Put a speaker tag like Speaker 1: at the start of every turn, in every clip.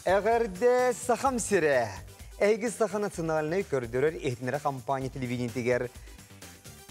Speaker 1: Эҕэрдэ Сахам сирэ! Эһиги Саха национальнай көрдөрөр иһитиннэрэр компания телевидениетигэр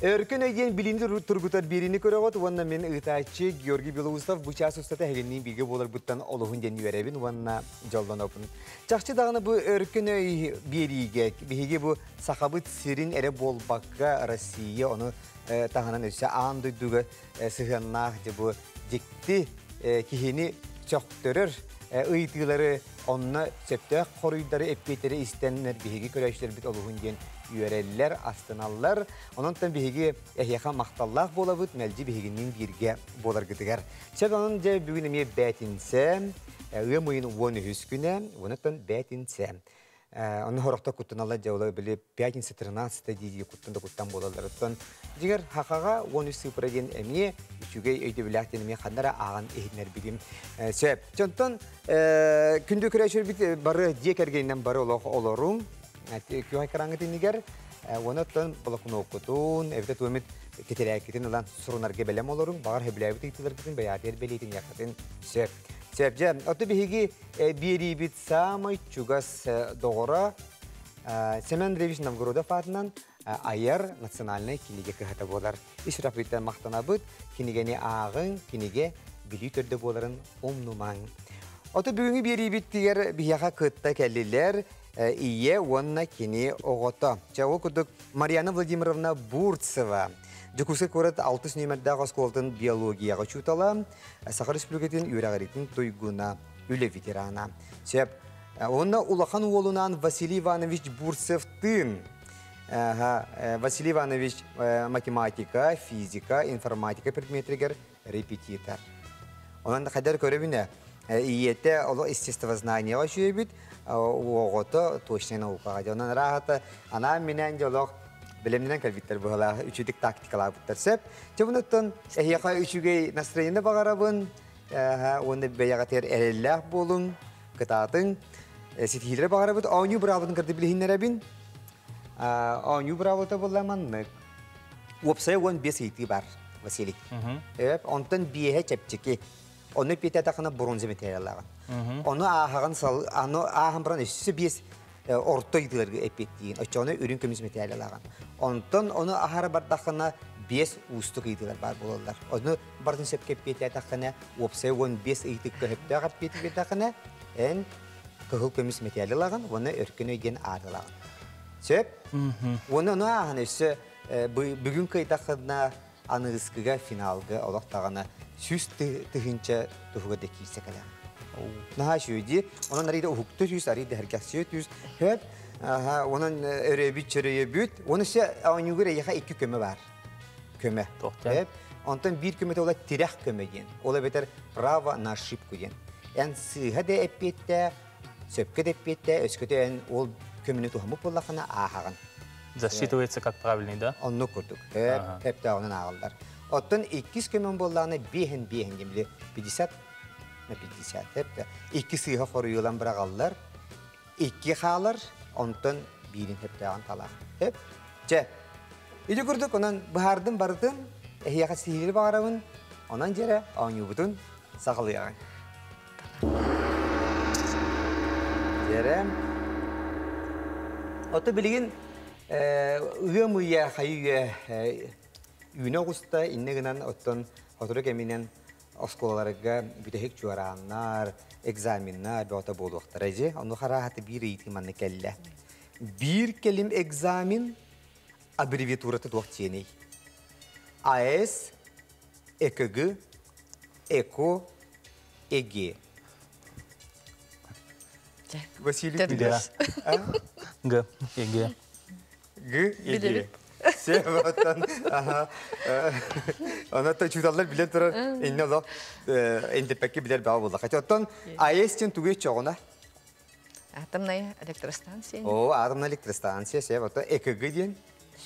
Speaker 1: Өркөн өй диэн билиини тургутар биэриини көрөҕүт уонна мин ыытааччы Георгий Белоусов бу чаас устата эһигинниин бииргэ буоларбыттан олуһун диэн үөрэбин уонна дьоллонобун. Чахчы даҕаны бу Өркөн өй биэриигэ биһиги бу Сахабыт сирин эрэ буолбакка Россия ону таһынан өссө аан дойдуга сыһыаннаах дьэ бу дьикти киһини сөхтөрөр ыйытыылары онно сөптөөх хоруйдары эппиэттэри истэннэр биһиги көрөөччүлэрбит олуһун диэн үөрэллэр, астыналлар. Онон биһиги эһиэхэ махталлаах буолабыт, мэлдьи биһигинниин бииргэ буоларгытыгар. Сөп онон дьэ бүгүн эмиэ бээтинсэ, ыам ыйын 13 күнэ, онон бээтинсэ. Онно хорохто куттаналлар дьэ били пятница 13 дии куттан да куттан буолаллар. Оттон дьиҥэр хахаҕа 13 сыыппара диэн эмиэ үчүгэй өйдөбүлээх диэн эмиэ ханна эрэ ааҕан иһитинэрбитим сөп. Онтон күндү көрөөччүлэрбит бары дьиэ кэргэнинэн бары олох олоруҥ. Күөх экраҥҥыт иннигэр уонна оттон блокноккутун, эбэтэр туомит тэтэрээккитин ылан сурунарга бэлэм олоруҥ. Баҕар сөбүлээбит ыйытыыларгытын бэйэҕитигэр бэлиэтиниэххитин сөп. Сөп дьэ, оттон биһиги биэриибит саамай чугас доҕоро Семен Андреевич Новгородов аатынан айар национальнай кинигэ кыһата буолар. Ис сүрэхпититтэн махтанабыт, кинигэни ааҕыҥ, кинигэ билии төрдө буоларын умнумаҥ. Ото бүгүҥҥү биэриибитигэр биһиэхэ кытта кэллилэр ийэ уонна кини оҕото. Чэ, ол курдук Марьяна Владимировна Бурцева, Дьокуускай куорат алтыс нүөмэрдээх оскуолатын биологияҕа учуутала, Саха Республикатын үөрэҕириитин туйгуна, үлэ ветерана. Сөп. Уонна улахан уолунаан Василий Иванович Бурцевтыын Василий Иванович математика, физика, информатика предметигэр репетитор. Онон хайдар көрөбүнэ, ийэтэ оло естествознанияҕа үчүгэйбит, оҕото точнай наукаҕа. Онон ыраахата анаан-минээн дьолох бэлэмнэнэн кэлбиттэр быһалаах үчүгэй тактикалаабыттар сөп. Чэ bunуттан эһиэхэ үчүгэй настроение баҕарабын, уонна бэйэҕитигэр эрэллээх буолуҥ, кытаатыҥ. Ситиһиилэри баҕарабыт. Оонньуу быраабылатын кытта билиһиннэрэбин. Оонньуу быраабылата буолла маннык. Уопсайа 15 ыйытыы бар, Василий. Онтон биэһэ чэпчэки. Ону эппиэтээтэххинэ бронза материаллааҕын. Ону ааһаҕын сал, аны ааһан баран өссө биэс орто ыйытыыларга эппиэттиигин. Оччоҕуна үрүҥ көмүс материаллааҕын. Онтон ону аһара бардаххына биэс уустук ыйытыылар баар буолаллар. Ону барытын сөпкө эппиэтээтэххинэ, уопсайа 15 ыйытыкка сөптөөх эппиэти биэрдэххинэ, эн кыһыл көмүс мэтээли ылаҕын уонна өркөн өй диэн аат ылаҕын. Сөп? Уонна ону ааһан өссө бүгүн кыайдаххына аныгыскыга финалга олох даҕаны 100 тыһыынча туһугар да киирсэ кэлэҕин. Наһаа үчүгэй дии. Онон арыйда уһукта түс, арыйда сэргэхсийэ түс. Сөп? Онон өрөбүт, чөрөйөбүт. Оны өссө оонньуугар эйиэхэ икки көмө бар. Көмө. Сөп? Онтон биир көмөтө ола тирэх көмө диэн. Ол эбэтэр право на ошибку диэн. Эн сыыһа да эппиэттээ, сөпкө да эппиэттээ, өскөтө эн ол көмөнү туһаммыт буоллаххына ааһаҕын.
Speaker 2: Засчитывается как правильный, да?
Speaker 1: Оннук курдук. Эптээҕинэн ааҕыллар. Оттон иккис көмөн буоллаҕына биэһин биэһин диэн били 50 на 50 эпте. Икки сыыһа хоруйулан быраҕаллар. Икки хаалар, онтон биирин эптээҕин талаах. Эп. Чэ. Ити курдук онон быһаардым барытын, эһиэхэ сиһилири баҕарабын. Онон дьэрэ оонньуубутун саҕалыаҕыҥ. Дьэрэ. Ото билигин ыам ыйа хайы үйэ үүнэ оҕуста иннэ гынан оттон сотору кэминэн оскуолаларга бүтэһик чуорааннар, экзаменнар бөҕөтө буолуохтара дьи. Ону харааһаты биир ыйытыы манна кэллэ. Биир кэлим экзамен аббревиатурата туох диэний? АЭС, ЭКГ, ЭКО, ЭГЕ. Василий
Speaker 2: Г. Г. ЕГЭ.
Speaker 1: Г, ЕГЭ. Севатан, ага. Она то чудаллар билен турар, инне олох энтеппекке билер баа буолла. Хотя оттон АЭС тен тугу чоҕуна?
Speaker 3: Атомная электростанция.
Speaker 1: О, атомная электростанция, сеп, ото ЭКГ диэн.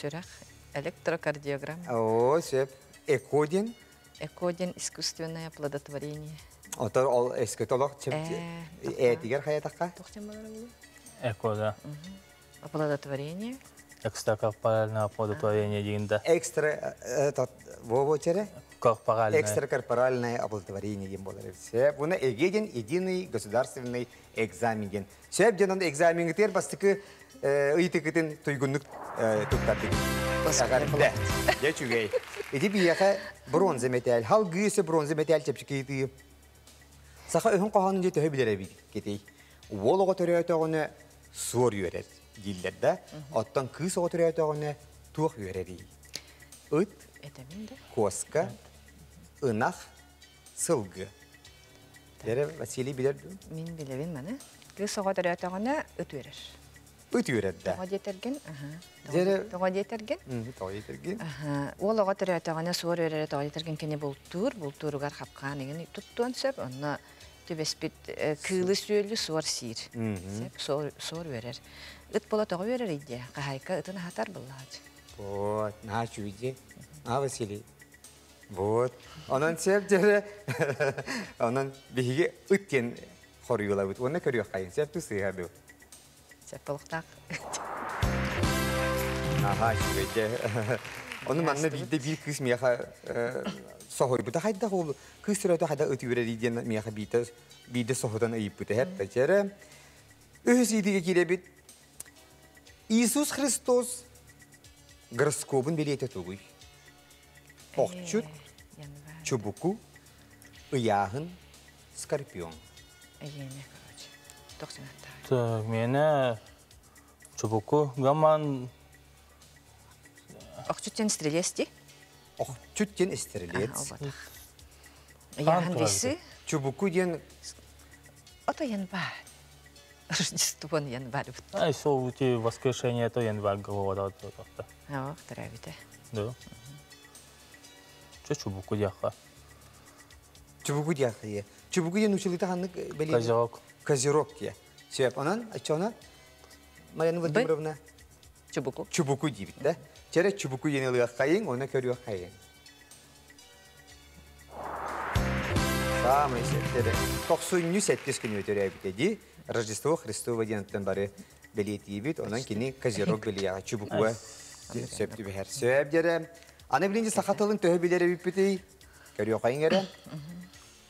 Speaker 3: Сүрэх электрокардиограмма.
Speaker 1: О, сеп, ЭКО диэн.
Speaker 3: ЭКО диэн искусственное оплодотворение.
Speaker 1: Отор ол эскетолог этигер хаятакка?
Speaker 3: Тохтен балар булу?
Speaker 2: ЭКО, да.
Speaker 3: Оплодотворение.
Speaker 2: Экстракорпоральное оплодотворение диэн да.
Speaker 1: Экстра, во чере?
Speaker 2: Корпоральное.
Speaker 1: Экстракорпоральное оплодотворение диэн буолар. Сөп. Уна ЭГЭ диэн единый государственный экзамен диэн. Сөп диэн экзаменгитер бастакы ыйытыкытын туйгуннук туттардыгыт. Эҕэрдэ. Дьэ үчүгэй. Ити биһиэхэ бронза мэтээл. Халгыы өссө бронза мэтээл чэпчэки ыйытыы. Саха өһүн хоһоонун дьэ төһө билэр эбиккитий? Уол оҕо төрөөтөҕүнэ суор үөрэр дииллэр да, оттон кыыс оҕо төрөөтөҕүнэ туох үөрэрий? Ыт,
Speaker 3: Этэмин да.
Speaker 1: куоска, ынах, сылгы. Дэрэ Василий билэр дуу?
Speaker 3: Мин билэбин маны. Кыыс оҕо төрөөтөҕүнэ ыт үөрэр.
Speaker 1: Ыт үөрэр да.
Speaker 3: Тоҕо диэтэргин? Аха.
Speaker 1: Дьэрэ
Speaker 3: Тоҕо диэтэргин?
Speaker 1: Тоҕо диэтэргин?
Speaker 3: Аха. Уол оҕо төрөөтөҕүнэ суор үөрэрэ тоҕо диэтэргин кини бултуур, бултууругар хапкаан игин туттуон сөп. Онно түбэспит кыылы сүөлү суор сиир. Сөп, суор, суор үөрэр. Ыт буола тоҕо үөрэр дии? Хаһайка ытын аһатар буллаҕа.
Speaker 1: Вот, наһаа үчүгэй. А, Василий. Вот. Онон сөп дьэрэ. Онон биһиги ыт диэн хоруйулабыт. Уонна көрүөххэйин. Сөп тусыыха ду.
Speaker 3: Сөп болуктаах.
Speaker 1: Аха, үчүгэй. Ону манна биирдэ биир кыыс миэхэ соһуйбута хайдах ол кыыс төрөөтө хайдах ыт үөрэрий диэн миэхэ биирдэ биирдэ соһутан ыйыппыта эп тачара. Үһүс иитигэ киирэбит. Иисус Христос гороскобун билиэтэ тугуй? Охчут, чубуку, ыйааһын, скорпион.
Speaker 3: Эйиэне, короче. Тохсунатта.
Speaker 2: Так, мене чубуку гаман
Speaker 3: Охчут ден стрелец ди.
Speaker 1: Охчут диэн стрелец.
Speaker 3: Ыйааһын весы.
Speaker 1: Чубуку диэн
Speaker 3: Ото январь. Рождество январь.
Speaker 2: Ай, сол ути воскрешение то январь голова да.
Speaker 3: Ох, травите.
Speaker 2: Да. Че чубуку диаха?
Speaker 1: Чубуку диаха. Чубуку диэн училыта ханнык бели?
Speaker 2: Козерог.
Speaker 1: Козерог дия. Сөп. Онон аччона Марьяна Владимировна
Speaker 3: Чубуку.
Speaker 1: Чубуку диибит да. Чэрэ чубуку диэн ылыаххайыҥ, оны көрүөххайыҥ. Самый сеттере. Тохсунньу сэттис күнү төрөөбүтэ ди. Рождество Христово диэн бары бэлиэтиибит. Онон кини козерог билиэҕэ чубукуга сөп түбэһэр. Сөп дьэрэ. Аны билинчи саха тылын төһө билэр эбиппитий? Көрүөххайыҥ эрэ.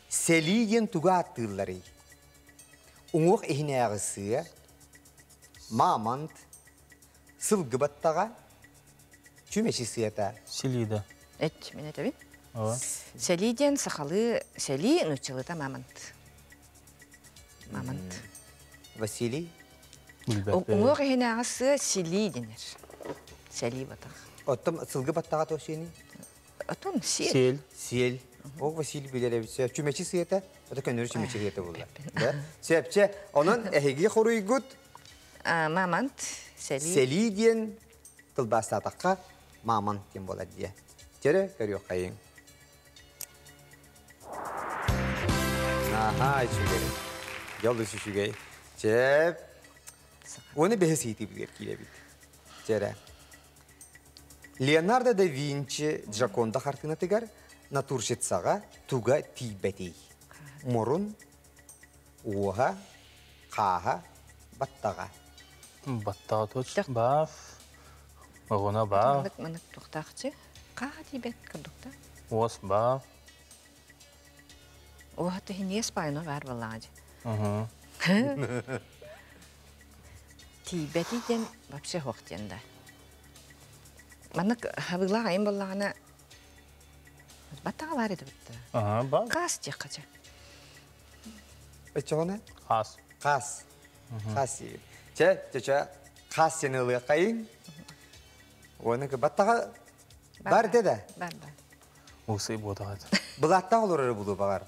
Speaker 1: Сэлии диэн тугу ааттыылларый? Уҥуох иһинээҕи сыа, мамонт, сылгы баттаҕа, чүмэчи сыата.
Speaker 2: Селида.
Speaker 3: Эт, мен этэбин. Сэлии диэн сахалыы сэлии нууччалыыта мамонт. Мамонт.
Speaker 1: Василий?
Speaker 3: Уҥуох иһинээҕи сыа силии дэнэр. Сэлии батах.
Speaker 1: Оттон сылгы баттаҕа туох сиэний?
Speaker 3: Отон сиэл.
Speaker 2: Сиэл.
Speaker 1: Сиэл. Ол Василий билэр эбит. Чүмэчи сыата, это көннөрү чүмэчи сыата буолла. Да? Сөпче, онон эһиги хоруйгут
Speaker 3: Мамонт, сэлии.
Speaker 1: Сэлии диэн тылбаастаатахха мамонт диэн буолар диэ. Тере көрүөххэйиҥ. Аха, үчүгэй. Дьол үчүгэй. Чеп. Оны бэһис иитибигэр киирэбит. Тере. Леонардо да Винчи Джаконда хартыынатыгар натурщицаҕа туга тиийбэтий? Мурун, уоһа, хааһа, баттаҕа.
Speaker 2: Баттаҕа точ баaf. Оҕуна баaf.
Speaker 3: Манык манык туохтаахчы. Хааһа тиийбэт курдукта.
Speaker 2: Уос баaf.
Speaker 3: Уоһа тиһиниэс баайно баар балааҕа. Тиийбэти диэн вообще хоох диэн да. Маннык хабыылаах айын боллаҕына баттаҕа баар этэ бутта.
Speaker 2: Ага, баар.
Speaker 3: Хаас диэххэ.
Speaker 1: Өчөҕүнэ?
Speaker 2: Хаас.
Speaker 1: Хаас. Хаас. Чэ, чэ, хаас сен ылыаххайын. Оны баттаҕа бар деді.
Speaker 3: Бар, бар.
Speaker 2: Уусай буотаҕат.
Speaker 1: Былааттаах олорор булу бағар.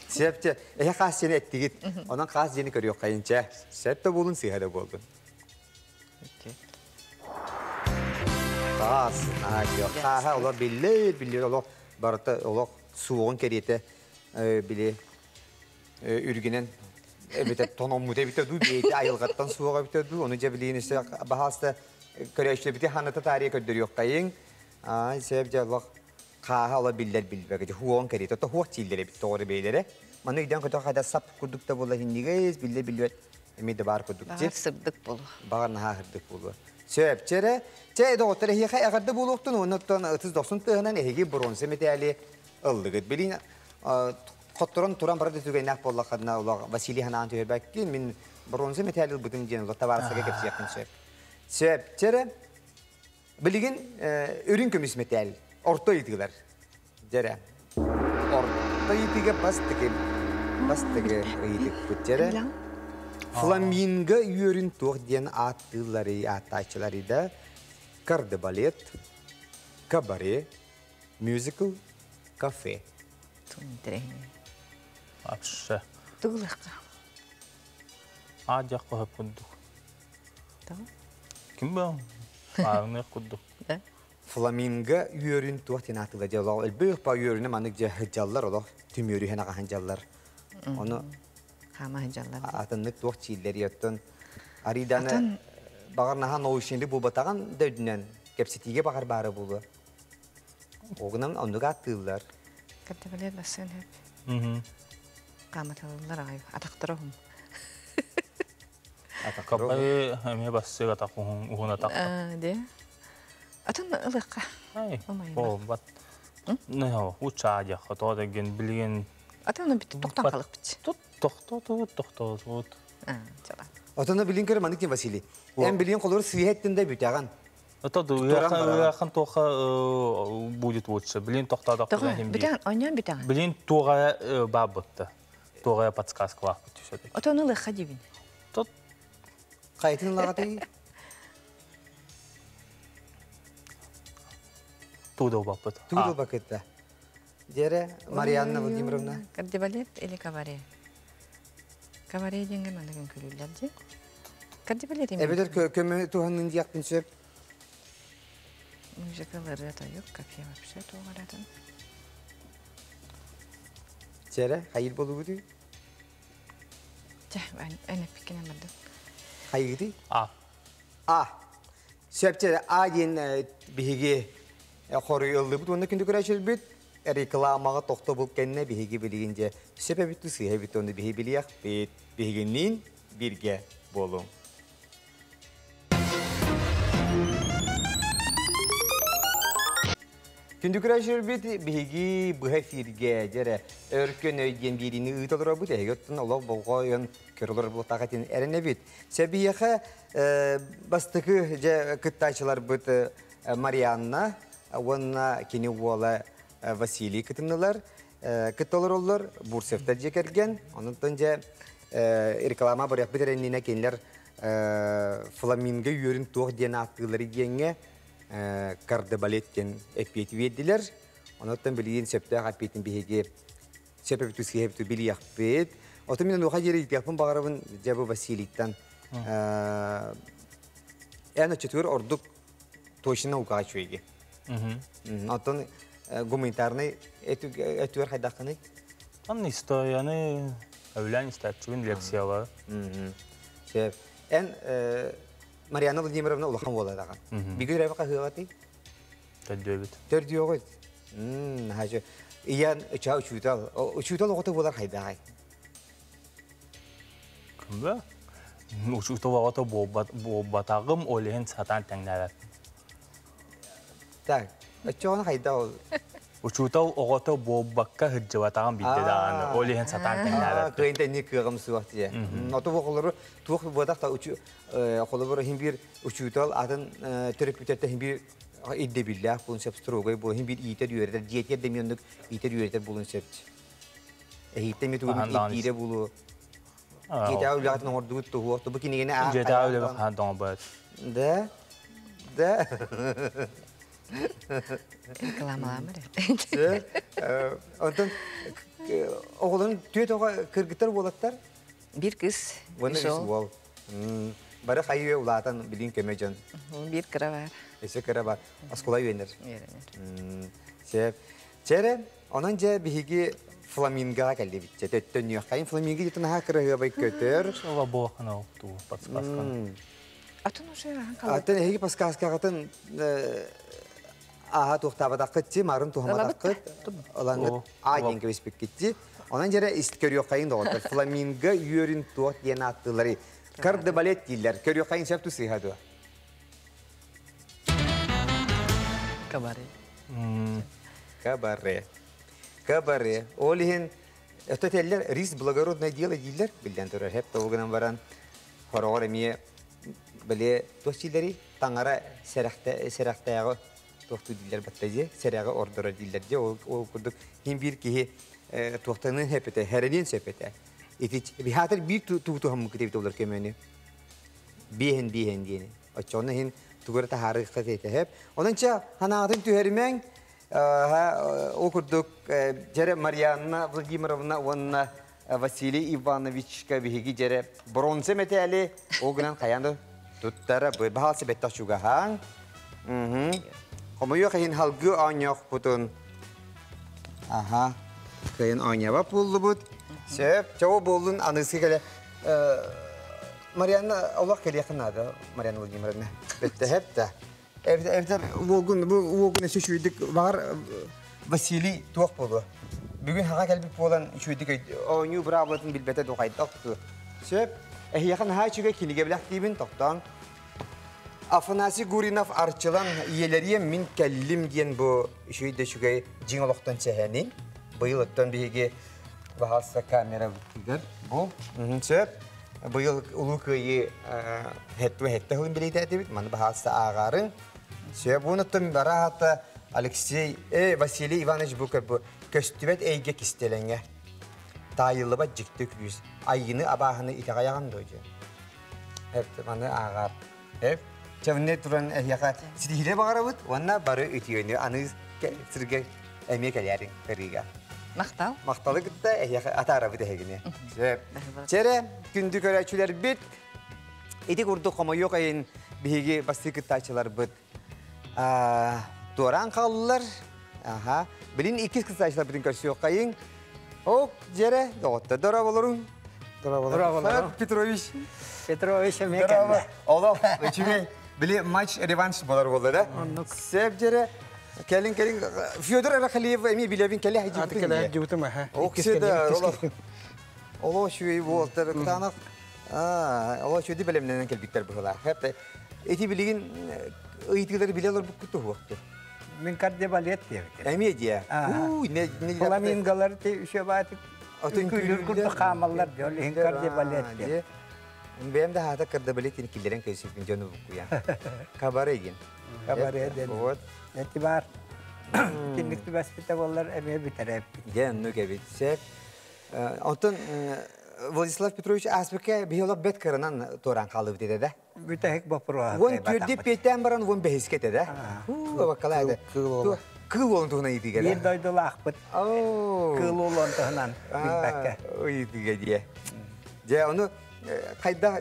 Speaker 1: Септе, эхе хаас сени эттигит. Онон хаас дени көрүөххайын чэ. Сеп да болун, сыһа да болдун. Хаас, хааха олор биллер, биллер олох барыта олох суоҕун кэриэтэ били үргинен эбите тономмут эбите ду бейти айылгаттан суоҕа эбите ду ону дьэ билиин өссө баһааста көрөөччүлэбити ханата таарыйа көрдөрүөххайыҥ. Ай сеп дьэ олох хааха ола биллер билбэгэ хуоҕун кэриэтэ то хуох тииллер эбит тоҕор бэйлере. Маны үйден көтө хада сап курдук да буола хиннигээс биллер билбэт. Эми да бар курдук.
Speaker 3: Бағар сырдык болу.
Speaker 1: Бағар наһаа сырдык болу. Сөп, чere, чэ доҕоттор эһиэхэ эҕэрдэ буолуохтун, оннуттан ытыс дохсун тыаһынан эһиги бронза металли ыллыгыт. Билин хотторон туран бара түгэннээх буоллаххына улах Василий ханаан түһэрбэккин, мин бронза металли ылбытым диэн улах табаарысага кэпсиэххин сөп. Сөп, чere, билигин үрүн көмүс металл орто ыйытыылар. Дьэрэ. Орто ыйытыыга бастакы бастакы ыйытыкпыт дьэрэ. Фламинго үөрүн туох диэн ааттыыллары ааттааччылары да кардебалет, кабаре, мюзикл, кафе.
Speaker 2: Вообще.
Speaker 3: Тугулахка.
Speaker 2: А дьах көһөп курдук. Ким бу? Аарнык курдук.
Speaker 3: Да.
Speaker 1: Фламинго үөрүн туох диэн ааттыылар дьэ олох элбэх па үөрүнэ маннык дьэ сылдьаллар олох түмүөрүһэн аҕаһан дьаллар. Ону
Speaker 3: Хаама сылдьаллар.
Speaker 1: Атыннык туох чииллэри оттон Ариданы бағар наһаа научный буолбатаҕын да үрдүнэн кэпсэтиигэ бағар баара буолуо. Оҕунан оннук ааттыыллар.
Speaker 3: Кардебалет бассыан хөп. Хааматалылар аҕай атахтара уһун.
Speaker 2: Кабаре эмиэ бассыга атах уһун уһун атах.
Speaker 3: Де. Атын ылыахха.
Speaker 2: Ай, буолбат. Не, учаа дьах, то деген билген
Speaker 3: Атын бит тоқтан қалық бит.
Speaker 2: Тут тохтоо тохтоо тут.
Speaker 3: Чала.
Speaker 1: Отоно билин көрө манык Василий. Эн билин колор сыйхеттин да бүтәгән.
Speaker 2: Это уяхан тоха будет лучше. Блин, тохтаадак
Speaker 3: Бүтән, оньон бүтән.
Speaker 2: Блин, туга бабытты. Туга подсказка бар все-таки.
Speaker 3: Отону ылыахха дибин.
Speaker 2: Тут
Speaker 1: Кайтын лагаты.
Speaker 2: Тудо бабыт.
Speaker 1: Тудо бакытта. Дере Марианна Владимировна.
Speaker 3: Кардебалет или кабаре? Кабаре денге мандагын күлүллэр ди. Кардебалет эми.
Speaker 1: Эбедер көмө туханын диякпин сөп.
Speaker 3: Музыка ырыа тойук, кафе вообще тугаратын.
Speaker 1: Тере, хайыр болугу
Speaker 3: Чэ, эн эппиккинен бардым.
Speaker 1: Хайыгыты?
Speaker 2: А.
Speaker 1: А. Сөп А диэн биһиги хоруй ыллыбыт уонна күндү көрөөчүлбүт рекламаҕа тохтобул кэннэ биһиги билигин дьэ сөп эбит сыыһа эбит ону биһи билиэхпит биһигинниин бирге буолуҥ. Күндү көрөөчүлбүт биһиги быһа эфирге дьэрэ өркөн өй диэн биириини ыыталарабыт эһиги оттон олох болҕойон көрөлөр буолтаҕа тин эрэнэбит. Сэбиэхэ бастакы дьэ кыттаачыларбыт Марианна уонна кини уола Василий кытыннылар. Кытталар оллар Бурсевтар дьиэ кэргэн. Онтон дьэ реклама барыахпыт эрэннинэ кинилэр фламинго үөрүн туох диэн ааттыылары диэҥҥэ кардебалет диэн эппиэти биэрдилэр. Онуттан билигин сөптөөх эппиэтин биһиги сөп эбит сыыһа эбит билиэхпит. Отон мин онуоха диэри ыйытыахпын баҕарабын дьэ бу Василийтан. Эн оччотугар ордук точно наукаҕа үчүгэйги. Оттон гуманитарный өтүгэр хайдаххыный?
Speaker 2: Ан историяны өвлән истәтчүгүн лекциялар.
Speaker 1: Сөп. Эн Марьяна Владимировна улахан буоладаҕан. Биги үрэбэ хаһыаҕатый?
Speaker 2: Төрдүөбүт.
Speaker 1: Төрдүөҕүт. Хажы. Иян ыча учуутал. Учуутал оҕото буолар хайдаҕай?
Speaker 2: Кымбы? Учуутал оҕото буолбатаҕым, ол иһин сатаан тэҥнээбэт.
Speaker 1: Так, оччоҕуна хайда ол?
Speaker 2: Учуутал оҕото буолбакка сылдьыбатаҕым биирдэ даҕаны, ол иһин сатаан тэҥнээбэт.
Speaker 1: Кыайын тэҥнии кыаҕым суох дии. Ото оҕолору туох буотах та холобур иһин биир учуутал атын төрөппүттэртэн иһин биир ирдэбиллээх буолун сөп, строгай буолун, иһин биир иитэр үөрэтэр, дьиэтигэр да эмиэ оннук иитэр үөрэтэр буолун сөп. Эһииттэн эмиэ тугу ирдиирэ буолуо. Дьиэтээҕи үлэҕитин оҥордугут туһуох, бу кинигэни аах.
Speaker 2: Дьиэтээҕи үлэбин хаһан да оҥорбот.
Speaker 1: Да? Да?
Speaker 3: Рекламалаама эрэ.
Speaker 1: Онтон оҕолорун түөрт оҕо кыргыттар уолаттар?
Speaker 3: Биир кыыс,
Speaker 1: үс уол. Бары хайыы улаатан билин көмө дьон.
Speaker 3: Биир кыра бар.
Speaker 1: Өссө кыра бар. Оскуола үөнэр.
Speaker 3: Үөрэнэр.
Speaker 1: Сөп. Чэрэ, онон дьэ биһиги фламингаҕа кэллибит. Төттөнүөххайын фламинго дьитин аһа кыраһыабай көтөр.
Speaker 2: Шола буохана туу подсказканы.
Speaker 3: Атын уже ахан калбат.
Speaker 1: Атын эһиги подсказкаҕытын аха туохтаабатаххыт марын туһаматаххыт ылаҥҥыт а диэн кэбиспиккитти. Онон дьэрэ ист көрүөххайын доҕоттор. Фламинго үөрүн туох диэн ааттыылары. Кардебалет дииллэр. Көрүөххэйин сөп тусыыха дуо?
Speaker 3: Кабаре.
Speaker 1: Кабаре. Кабаре. Ол иһин өтө теллер риск благородное дело дииллэр биллэн турар. Хеп толугунан баран хороҕор эмиэ били туох дииллэрий? Таҥара сэрэхтээҕи туохтуу дииллэр батта дии, сэрэҕи ордорор дииллэр дии. Ол курдук хин биир киһи туохтанын хэпэтэ, хэрэниэн сөпөтө. Ити бихатыр биир туутуһаммыт китебит олор көмөнү. Биэһин биэһин диэни. Оччоҕуна иһин тугу эрэ таһаарыахха тэтэһэп. Онон чэ ханаатын түһэримэҥ. Ол курдук дьэрэ Марианна Владимировна уонна Василий Ивановичка биһиги дьэрэ бронза мэтээли ол гынан хайаан да туттара баһаалса бэттэх чугаһааҥ. Хомойуох иһин халгыы оонньоохпутун. Аха. Кыайын оонньообот буоллубут. Сөп. Чоо буоллун аныгыскы кэлэ Марианна олох кэлиэххин наада, Марианна Владимировна. Бэттэһэп да. Эбэтэр уолгун бу уолгун өссө үчүгэйдик баҕар Василий туох буолуо. Бүгүн хаҕа кэлбит буолан үчүгэйдик оонньуу быраабылатын билбэтэ дуу хайдах туу. Сөп. Эһиэхэ наһаа үчүгэй кинигэ бэлэхтиибин тохтоон. Афанасий Гуринов Арчылан ийэлэриэм мин кэллим диэн бу үчүгэй да үчүгэй дьиҥ олохтон сэһэнин. Быйыл оттон биһиги баһаалыста камерабытыгар бу сөп. Быйыл Улуу Кыайыы хэттэ сылын бэлиэтээтибит. Маны баһаалыста ааҕаарыҥ. Сөп. Уонуттан бараата Алексей, Василий Иванович бу көстүбэт эйгэ кистэлэҥэ. Таайыллыбат дьикти күүс. Айыыны абааһыны итэҕэйэҕин дуо дьэ? Эп маны ааҕаар. Эп чэвне туран эһиэхэ ситиһиилэ баҕарабыт уонна бары үтүөнү аны сиргэ эмиэ кэлээриҥ ырыыга.
Speaker 3: Махтал.
Speaker 1: Махталы кытта эһиэхэ атаарабыт эһигини. Сөп. Чэрэ, күндү көрөөччүлэрбит, ити курдук хомойуох айын биһиги бастыы кыттааччыларбыт туораан хааллылар. Аха. Билин иккис кыттааччыларбытын көрсүөххэйиҥ. Ок, дьэрэ, доҕоттор, дорооболоруҥ.
Speaker 4: Дорооболоруҥ.
Speaker 1: Петрович.
Speaker 4: Петрович эмиэ кэллэ.
Speaker 1: Олох, үчүгэй. Били матч реванш болар болду да. Сөп дьэрэ. Кэлин кэлин Федор Арахалиев эми билебин кэле хажыбытын.
Speaker 4: Кэле хажыбытым аха.
Speaker 1: Окседа олох. Олох үчүгэй буолтар кытаанах. Олох үчүгэй бэлэмнэнэн кэлбиттэр быһылаах. Эти билигин ыйытыылары биле олорбуккут туһуохту.
Speaker 4: Мин кардебалет диэбитим.
Speaker 1: Эмиэ диэ.
Speaker 4: Фламинголар те үчүгэй Күлүр курдук хаамаллар дьол иһин кардебалет диэ.
Speaker 1: Бэйэм да хаата кардебалет киллэрэн көйсүппүн дьону буккуйа. Кабаре диэн.
Speaker 4: Кабаре диэн.
Speaker 1: Вот.
Speaker 4: Эти бар. Кинник түбэспитэ боллар эмиэ бүтэрээппит.
Speaker 1: Дьэ, оннук эбит. Сөп. Оттон Владислав Петрович ааспыкка биһи олох бэт кыранан туораан хаалыбыт этэ да?
Speaker 4: Бүтэһик боппуруоһа.
Speaker 1: Уон түөрдү пиэттээн баран уон бэһискэ этэ да? Баккалаа этэ. Кыыл уолун туһунан ыйытыыга
Speaker 4: Биир дойдулаахпыт. Кыыл уолун туһунан билбэккэ.
Speaker 1: Ыйытыыга диэ. Дьэ, ону хайдах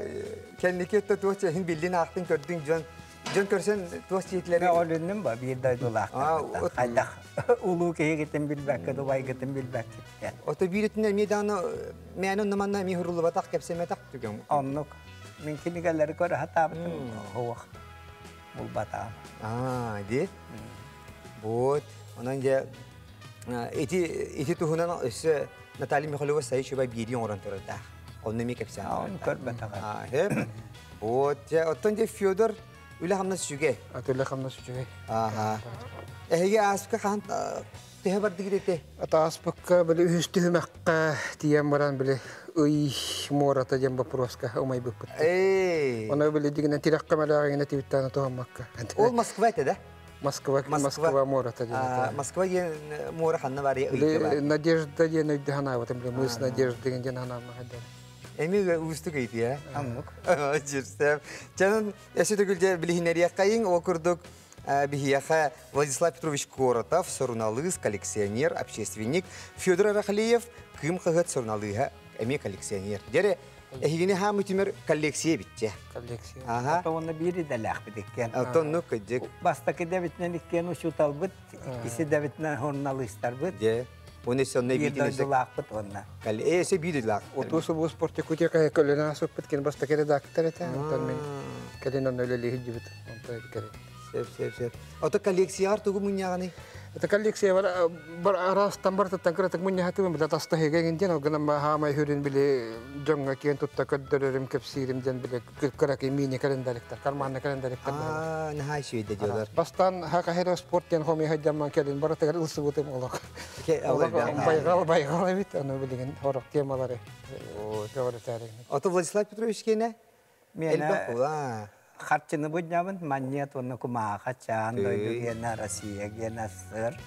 Speaker 1: кэнники өттө туох чэһин биллин аахтын көрдүҥ дьон дьон көрсөн туох чиэтилэри
Speaker 4: Олүннүм ба биир дойдулаахтарбыттан хайдах улуу киһигитин билбэккэ дубайгытын билбэккэ.
Speaker 1: Ото биир өттүнэн эмиэ даҕаны мээнэ онно манна эмиэ хуруллубатах кэпсэмэтэх түгэн.
Speaker 4: Оннук. Мин кинигэлэри көрө сатаабытым суох булбатаҕым.
Speaker 1: Аа, ди. Вот. Онон дьэ ити ити туһунан өссө Наталья Михайлова Саичева биэрии оҥорон турардаах. Онно эмиэ кэпсээн.
Speaker 4: Оны көрбөтөҕө.
Speaker 1: Вот. Дьэ, оттон дьэ Федор үлэ-хамнас үчүгэй.
Speaker 5: Ат үлэ-хамнас үчүгэй.
Speaker 1: Аха. Эһиги ааспыкка хаһан төһө бардыгыт этэ?
Speaker 5: Ата ааспыкка били үһүс түһүмэххэ тиийэн баран били ый муората диэн боппуруоска умайбыппыт.
Speaker 1: Эй.
Speaker 5: Оны били дигинен тирэххэ мэлээҕиҥинэ тибиттээн туһаммакка.
Speaker 1: Ол Москва этэ да?
Speaker 5: Москва, Москва муората диэн.
Speaker 1: Москва диэн муора ханна бар
Speaker 5: ыйга Надежда диэн өйдө санаабытым били мыс Надежда диэн санааммаха
Speaker 1: Эми уустук ыйытыы,
Speaker 4: Аннык.
Speaker 1: Жирсэп. Чанын эсі төгүлдэ билиһинэриэххэйиҥ ол курдук биһиэхэ Владислав Петрович Коротов, суруналыыс, коллекционер, общественник, Федор Арахалиев, Кыым хаһыат суруналыыһа, эмиэ коллекционер. Дьэрэ, эһигини хаамы түмэр коллекция битчэ.
Speaker 5: Коллекция.
Speaker 1: Аха.
Speaker 4: Ото биир идэлээхпит иккиэн.
Speaker 1: Оттоннук кыдьык.
Speaker 4: Бастакы дэбитинэн иккиэн учууталбыт, иккиси дэбитинэн журналистарбыт.
Speaker 1: Дьэ. Оны сонно
Speaker 4: Биир дойдулаахпыт уонна.
Speaker 1: Эсе биир дойдулаах.
Speaker 5: Оту субу спорт Якутия көлөнө асыппыт кини бастакы редактор этэ. Онтон мен кэлин онно үлэлии сылдьыбыт. Онто кэлин.
Speaker 1: Сөп, сөп, сөп. Ото коллекцияҕар тугу мунньаҕыный?
Speaker 5: Это коллекция бар бар араастан барытыттан кыратык мунньахатыбын биле тастаһыга диэн ол гынан хаамай хүрүн биле дьоҥҥо киэн тутта көрдөрөрүм кэпсиирим диэн биле кыракый мини календариктар, карманный календариктар.
Speaker 1: Аа, наһаа үчүгэй дьолор.
Speaker 5: Бастаан хакахера спорт диэн хомуйа сылдьамман кэлин барытыгар ылсыбытым олох. Байҕал байҕал эбит, аны билигин хорох темалары көҕүрүтээрин.
Speaker 1: Ото Владислав Петрович киэнэ? Элбэх була.
Speaker 4: Харчыны буднябын, манньыат уонна кумааха, чаан дойду гиэнэ, Россия гиэнэ, СССР.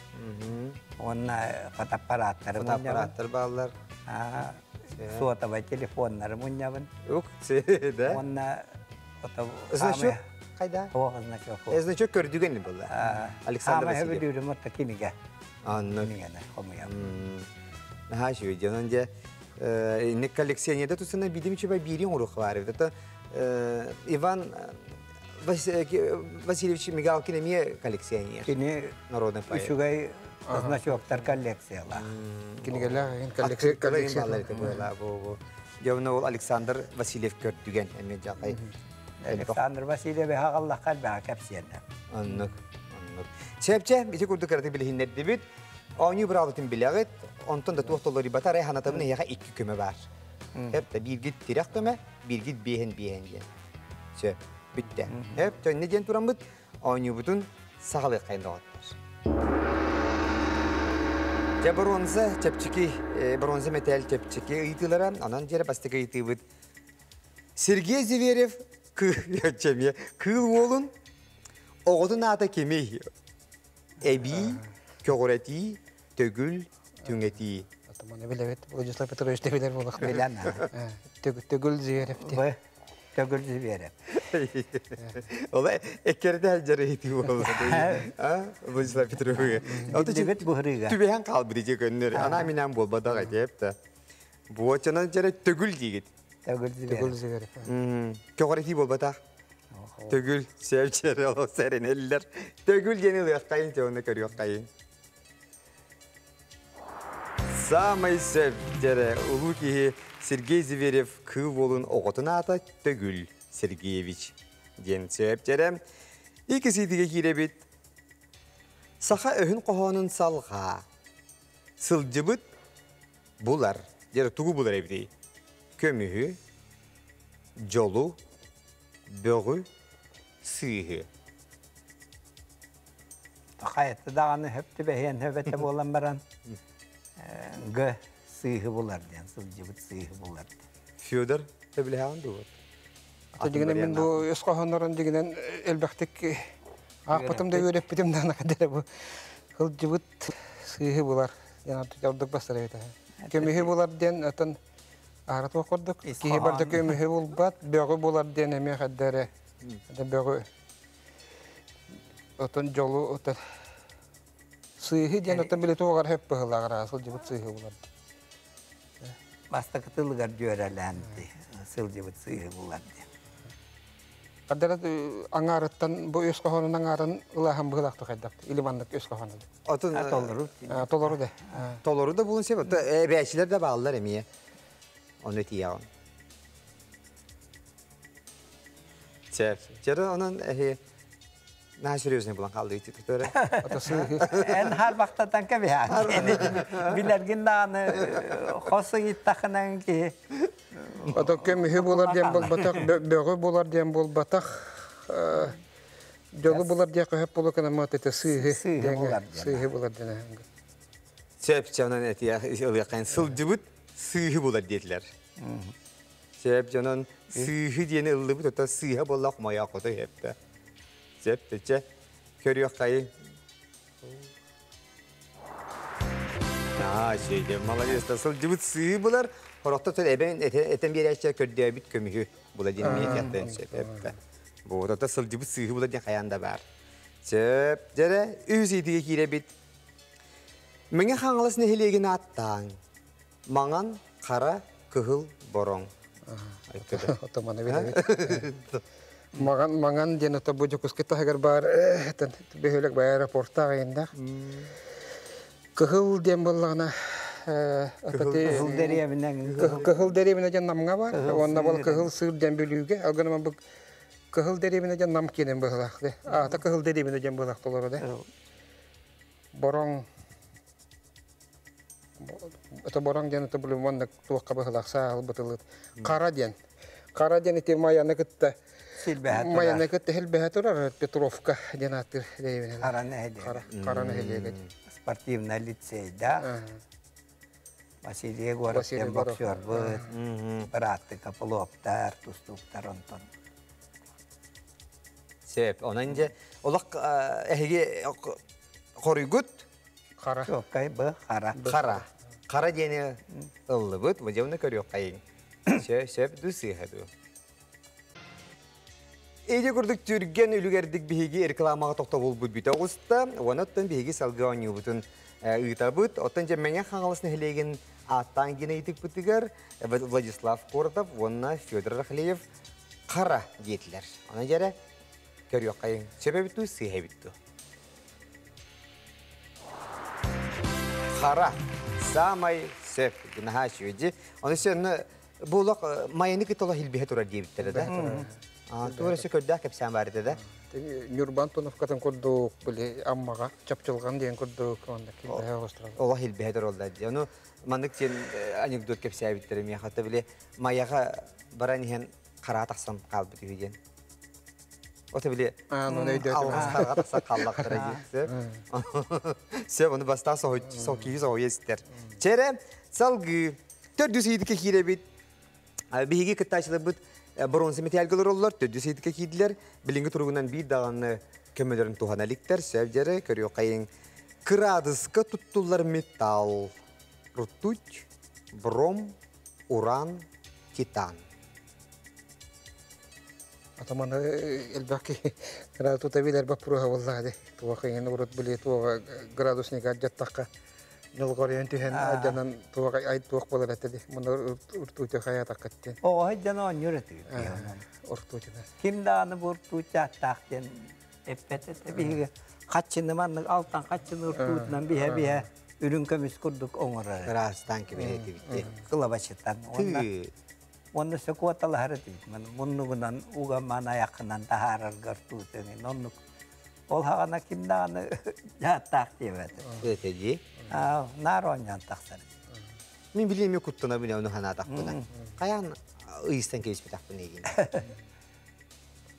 Speaker 4: Уонна фотоаппараттары мунньабын.
Speaker 1: Фотоаппараттар бааллар.
Speaker 4: Сотовай телефоннары мунньабын.
Speaker 1: Ук, да.
Speaker 4: Уонна
Speaker 1: Значок қайда?
Speaker 4: Тоқ значок.
Speaker 1: Значок көрдүгэн була. Александр Васильев.
Speaker 4: Хамай хөбүлүүрүм отта кинигэ.
Speaker 1: Анны.
Speaker 4: Кинигени хомуйам.
Speaker 1: Наһаа үчүгэй дьонон дьэ инник коллекционерда тусана бидим чуба биирин урух бар. Это Иван Васильевич Мигалкин эмиэ коллекционер.
Speaker 4: Кини
Speaker 1: народный поэт.
Speaker 4: Үчүгэй значоктар коллекциялаах.
Speaker 5: Кинигэлээх коллекция коллекция.
Speaker 1: Дьонно ол Александр Васильев көрдүгэн эмиэ жакай.
Speaker 4: Александр Васильев хагаллахха баа кэпсиэнэ.
Speaker 1: Оннук. Оннук. Чепче ити курдук кыраты билиһиннэрдибит. Оонньуу быраабытын билэҕит. Онтон да туох толлори батар ханатабын эһиэхэ икки көмө бар. Эп бииргит тирэх көмө, бииргит биэһэн биэһэн диэн. Сөп, бүттэ. Эп төннө диэн тураммыт оонньуубутун саҕалыаххайын доҕоттор. Дьэ бронза чэпчэки, бронза мэтээл чэпчэки ыйытыылара, онон дьиэрэ бастакы ыйытыыбыт. Сергей Зверев кыыл уолун оҕотун аата кимий? Эбии, көҕүрэтии, төгүл, түҥэтии.
Speaker 5: Маны билэбит, Владислав Петрович да билэр буолах.
Speaker 4: Билэн.
Speaker 5: Төгүл Зверев.
Speaker 4: Б. Төгүл Зверев.
Speaker 1: Ол эккерде әлжер ыйытыы буолла. А, Владислав Петрович.
Speaker 4: Билбит быһырыга.
Speaker 1: Түбэһэн хаалбыт ити көннөр. Ана минан буолбатах этиэп да. Буочанан жere төгүл диигит.
Speaker 4: Төгүл
Speaker 5: Төгүл
Speaker 4: Зверев.
Speaker 5: Зверев.
Speaker 1: Көҕүрэтии буолбатах. Төгүл севчер ол сэренеллер. Төгүл диэн ылыаххайын, теоны көрүөххайын. Самай сөп дьэрэ улуу киһи Сергей Зверев кыыл уолун оҕотун аата Төгүл Сергеевич диэн сөп дьэрэ. Икки сиитигэ киирэбит. Саха өһүн хоһоонун салҕаа. Сылдьыбыт булар. Дьэрэ тугу булар эбитий? Көмүһү, дьолу, бөҕү, сыыһы.
Speaker 4: Хайатты даҕаны хөп түбэһиэн хөбөтө буолан баран г сыыһы булар диэн сылдьыбыт сыыһы булар диэн.
Speaker 1: Федор сөбүлэһэҕин дуо?
Speaker 5: Дигинен мин бу өс хоһооннорун дигинен элбэхтик аахпытым да үөрэппитим да анакадere бу сылдьыбыт сыыһы булар диэн ордук бастар эбит. Көмүһү булар диэн атын аарат курдук. Киһи барда көмүһү булбат, бөҕү булар диэн эмиэ хаддere. Бөҕү отон жолу отон сыыһы диэн отон биле туоҕар хөп быһылааҕар сылдьыбыт сыыһы булар.
Speaker 4: Бастакы тылыгар дьүөрэлээнти сылдьыбыт сыыһы булар диэн.
Speaker 5: Хаддара аңаарыттан бу өс хоһоонун аңаарын ылааһын быһылаах хайдах илиманнык өс хоһоону.
Speaker 1: Отун
Speaker 4: Толору.
Speaker 5: Толору да.
Speaker 1: Толору да булун себеп. Эбээчилер да бааллар эмиэ. Оны тиягын. Чер. Чер онон эхи на серьезный булан калды тиктөре.
Speaker 5: Ата сыыһы.
Speaker 4: Эн харбахтатан кэбиһэ. Билэргин даҕаны хос ыйыттахынан киһи.
Speaker 5: Ата көмүһү булар диэн болбатах, бөҕү булар диэн болбатах. Жолу булар диэн хөп болу кына мат эте сыыһы.
Speaker 4: Сыыһы булар диэн.
Speaker 5: Сыыһы булар диэн.
Speaker 1: Сеп чанан этия ылыакан сылдьыбыт сыыһы булар диэтилер. Сеп жонон сыыһы диэни ыллыбыт ота сыыһа боллах моя кото хепте. Сеп тече көрүөх кайы. Аа, şeyde молодец да сылдьыбыт сыыһы булар. Хорохто төл эбен этен биэрээччэ көрдөөбүт көмүһү була диэн миэтиэттэн сөп эппэ. Бу ота сылдьыбыт сыыһы була диэн хайаан да бар. Сөп дьэрэ үс итигэ киирэбит. Миңе хаҥалас нэһилиэгин ааттааҥ. Маҥан, хара, кыһыл, бороҥ. Айткыда.
Speaker 5: Отоманы билэбит. Маган маңан диэн ото бу Дьокуускай таһыгар баар бөһүөлэк баар аэропорта аҕайындаах. Кыһыл диэн буоллаҕына
Speaker 4: Кыһыл дэриэбинэн.
Speaker 5: Кыһыл дэриэбинэ диэн Намҥа бар. Уонна бол кыһыл сыыр диэн Бүлүүгэ. Алгынама бу кыһыл дэриэбинэ диэн Нам киэнин быһылаах. Аата кыһыл дэриэбинэ диэн быһылаах толору да. Бороҥ это бороҥ диэн это били маннык туохха быһылаах сааһылбыт ылыт. Хара диэн. Хара диэн ити майаны кытта
Speaker 4: Силбэһэ турар.
Speaker 5: Майаны кытта силбэһэ турар Петровка диэн ааттыыр дэйбинэн.
Speaker 4: Хара нэһилиэгэ.
Speaker 5: Хара, хара нэһилиэгэ.
Speaker 4: Спортивнай лицейдаах. Василий Егоров диэн боксербут, быраатты Копыловтар, тустууктар онтон.
Speaker 1: Сөп. Онон дьэ олох эһиги хоруйгут
Speaker 5: Хара.
Speaker 4: Чуоккай б хара.
Speaker 1: Хара. Хара диэни ыллыбыт. Мудьамны көрүөххэйиҥ. Сөп, сөп дуу сыыһа дуу. Ити курдук түргэн үлүгэрдик биһиги рекламаҕа тохтобулбут бүтэ оҕуста. Уонна оттон биһиги салгыы оонньуубутун ыытабыт. Оттон дьэ Мэҥэ Хаҥалас нэһилиэгин ааттаан гина ыйытыкпытыгар Владислав Коротов уонна Федор Рахлеев хара диэтилэр. Онон дьэрэ көрүөххэйиҥ. Сөп эбит дуу, сыыһа эбит дуу? Хара. Самай сөп. Наһаа үчүгэй. Ону сен бу олох майаны кытта олох илбиһэ турар диэбиттэрэ да. Туора өссө көрдөөх кэпсээн баар этэ да.
Speaker 5: Ньурба Антоновкатын курдук били Аммаҕа Чапчылҕан диэн курдук онно килбэһэ оҕустарар.
Speaker 1: Олох илбиһэ тураллар дии. Ону маннык диэн анекдот кэпсээбиттэрэ миэхэ. Хата били Майаҕа баран иһэн хараа тахсан хаалбыт үһү диэн. Ото били алҕас хараҕа тахсан хааллахтара дии. Сөп, ону бастаан киһи соһуйа истэр. Чэрэ, салгыы төрдүс ыйытыкка киирэбит. Биһиги кыттааччыларбыт бронза металлга олороллор, төрдүс ыйытыкка киирдилэр. Билиҥҥи туругунан биир даҕаны көмөлөрүн туһана иликтэр. Сөп дьэрэ, көрүөххэйиҥ. Кыраадыска туттуллар металл. Ртуть, бром, уран, титан.
Speaker 5: Атаманы элбэх киһи тута билэр боппуруоһа буоллаҕа дии. Туох иһин урут били туоҕа градуснига дьаттахха ньолҕоруйан түһэн алдьанан туох ай туох буолар этэ дии. Муну уртууту хайаатаххыт диэн.
Speaker 4: Оҕо дьон оонньуур этибит.
Speaker 5: Уртуутуна.
Speaker 4: Ким даҕаны бу уртуут ааттаах диэн эппэт этэ. Биһиги хаччыны маннык алтан хаччыны уртуутунан биһэ-биһэ үрүҥ көмүс курдук оҥорор.
Speaker 1: Ыраастаан кэбиһэ этибит.
Speaker 4: Кылабачытан. Уонна сөкуоталаһар этибит. Муннугунан угаман айаххынан таһаараргар туутөҥүн оннук. Ол хаҕана ким даҕаны дьааттаах диэбэт.
Speaker 1: Это дии.
Speaker 4: Наар оонньоон тахсар.
Speaker 1: Мин билиэми куттанабын ону ханаатахпына. Хайаан ыйыстан кэбиспэтэхпин эйигин.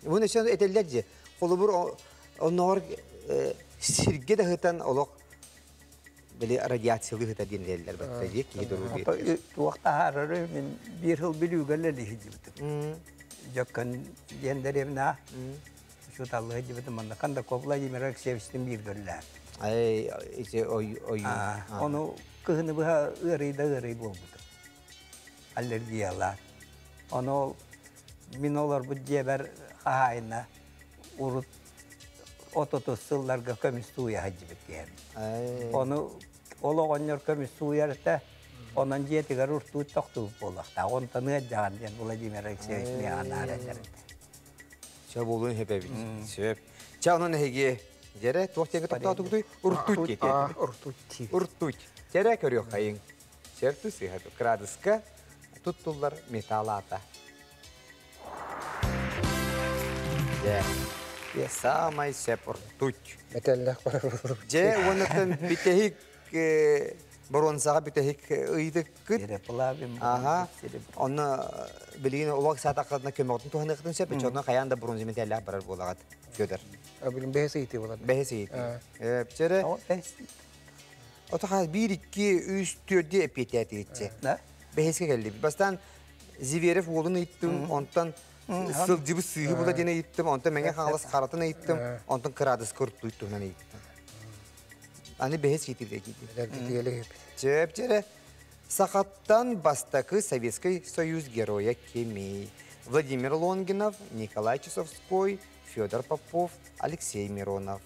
Speaker 1: Буну сен этэллэр же. Холобур онноор сирге да хытан олох били радиациялыы сытар диэн этэллэр батта дии киһи доруобуйа.
Speaker 4: Туох таһаарары мин биир сыл бүлүүгэ лиһидибитим. Дьөккөн диэн дэриэбинэ учууталлыы сылдьыбытым манна Кондаков Владимир Алексеевичтин бииргэ үлэлээбит.
Speaker 1: Ай, ити ой ой.
Speaker 4: Ону кыһыны быһа ыарый да ыарый буолбутум. Аллергиялаах. Ону мин олорбут дьиэбэр хаһаайына урут отутус сылларга көмүс сууйа сылдьыбыт киһим. Ону ол оҕонньор көмүс сууйар этэ, онон дьиэтигэр уртуут тохтубут буолуохтаах. Онтон ыалдьаҕын диэн Владимир Алексеевич миэхэ анаар этэр этэ.
Speaker 1: Сөп буолуон сөп эбит. Сөп. Чэ, онон эһиги дьэрэ туох диэҥҥэ тохтоотугутуй? Уртуут диэки.
Speaker 5: Уртуут.
Speaker 1: Уртуут. Дьэрэ көрүөххэйиҥ. Сөп сыыһа кыраадыска туттуллар металл аата. Дьэ, саамай сөп ртуть.
Speaker 5: Металлах барар.
Speaker 1: Дьэ, уоннаттан бүтэһик боруонсаҕа бүтэһик ыйдыккыт. Аха. Онно билигин улах саатаххытына көмөҕүтүн туһаныахтын сөп, оччоҕуна хайаан да бронза металлаах барар буолаҕыт, Федор.
Speaker 5: Билин бэһис ыйытыы болар.
Speaker 1: Бэһис ыйытыы. Чэрэ. Ото хас 1 2 3 4 эппиэттээтигитчи. Бэһискэ кэллибит. Бастаан Зверев уолун ыйыттым, онтон сылдьыбыт сыыһы була диэн ыйыттым, онтон Мэҥэ Хаҥалас харатын ыйыттым, онтон кыраадыска уртуй туһунан ыйыттым. Аны бэһис киитилгэ киирдим. Чөп чэрэ. Сахаттан бастакы Советский Союз героя кимий? Владимир Лонгинов, Николай Часовской, Федор Попов, Алексей Миронов.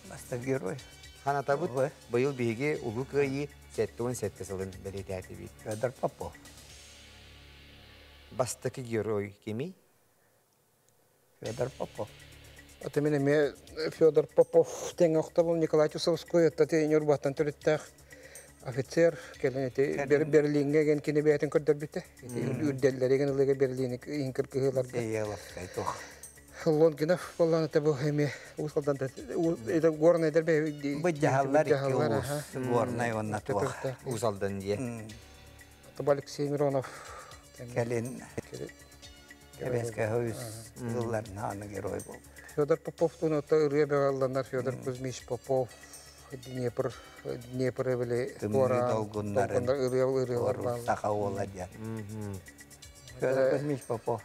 Speaker 4: Бастакы герой.
Speaker 1: Ханатабыт быйыл биһиги Улуу Кыайыы 77 сылын бэлиэтээтибит.
Speaker 4: Федор Попов.
Speaker 1: Бастакы герой кимий?
Speaker 4: Федор Попов.
Speaker 5: Аты мен эмиэ Федор Попов тэҥ охтобул Николай Чусовской аттати Ньурбаттан төрүттээх офицер кэлин ити Берлиҥҥэ ген кини бэйэтин көрдөрбүтэ. Ити үрдэллэригин ылыга Берлини иһин кыргыһыыларга.
Speaker 4: Сейеловскай туох.
Speaker 5: Лонгинов боллан это бу эми Уус-Алдан это горный дербе
Speaker 4: Быдьаһаллар икки улуус Горнай уонна туох.
Speaker 1: Уус-Алдан дие.
Speaker 5: Тобу Алексей Миронов
Speaker 4: кэлин Эбэскэ хойус сылларын аны герой болбут.
Speaker 5: Федор Попов туун ырыа бөҕөлланар Федор Кузьмич Попов Днепр Днепр били
Speaker 4: Тымныы долгуннарын
Speaker 5: ырыа ырыалар бааллар.
Speaker 4: Саха уола диэн. Федор Кузьмич Попов.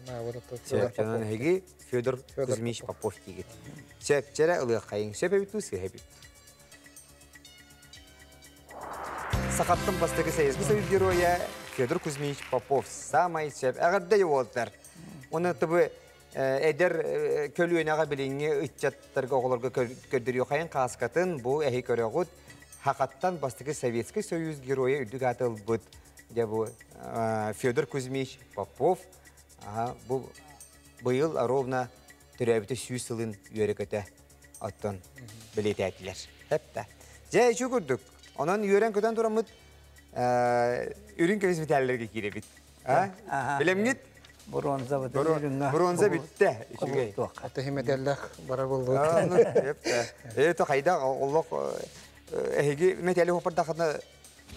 Speaker 1: Сөп, эһиги Федор Кузьмич Попов диигит. Сөп, чэрэ ылыаххайыҥ. Сөп эбит дуу, сыыһа эбит. Сахаттан бастакы Советский Союз геройа Федор Кузьмич Попов самай сөп. Эҕэрдэ уолтар. Оны тыбы эдэр көлүөнэҕэ билиҥҥи ыччаттарга оҕолорго көрдөрүөхайын кааскатын бу эһи көрөҕүт. Хахаттан бастакы Советский Союз геройа үрдүк ааты ылбыт дьэ бу Федор Кузьмич Попов бу быйыл ровно төрөөбүтэ 100 сылын үөрэ-көтө оттон бэлиэтээтилэр. Хэп Дьэ, үчү курдук. Онон үөрэн-көтөн тураммыт үрүҥ көмүс мэтээллэргэ киирэбит. Билэмҥит?
Speaker 4: Бронза
Speaker 1: Бронза бүттэ. Үчүгэй.
Speaker 5: Аты химетеллэх барар болду.
Speaker 1: Э, то хайда олох эһиги метели хопардахына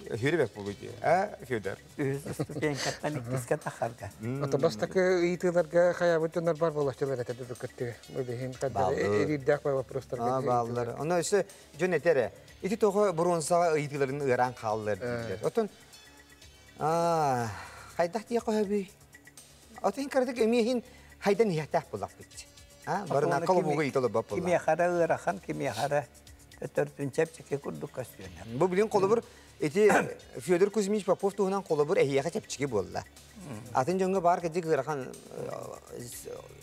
Speaker 1: хүрүбэк болу ди. А, Федор?
Speaker 4: Үһүс ступенькаттан иккиске тахарга.
Speaker 5: Ата бастакы ыйытыыларга хайабыт дьоннор бар буолаччылар этэ бүккөттү. Бу каддар эрийдээх вопростарга.
Speaker 1: Бааллар. Ону өссө дьон этере. Ити тоҕо бронзаҕа ыйытыыларын ыараан хааллар дииллэр. Отон хайдах дии хоһөбүй? Отон кырдык эмиэһин хайдан иһэхтээх буллахпыт. А барына колобуга ыйтылы бап
Speaker 4: була. Кимиэхара ыарахан, кимиэхара төттөртүн чэпчэки курдук көстүөнэ.
Speaker 1: Бу билин холобур ити Федор Кузьмич Попов туһунан холобур эһиэхэ чэпчэки буолла. Атын дьоҥҥо баар кырдьык ыарахан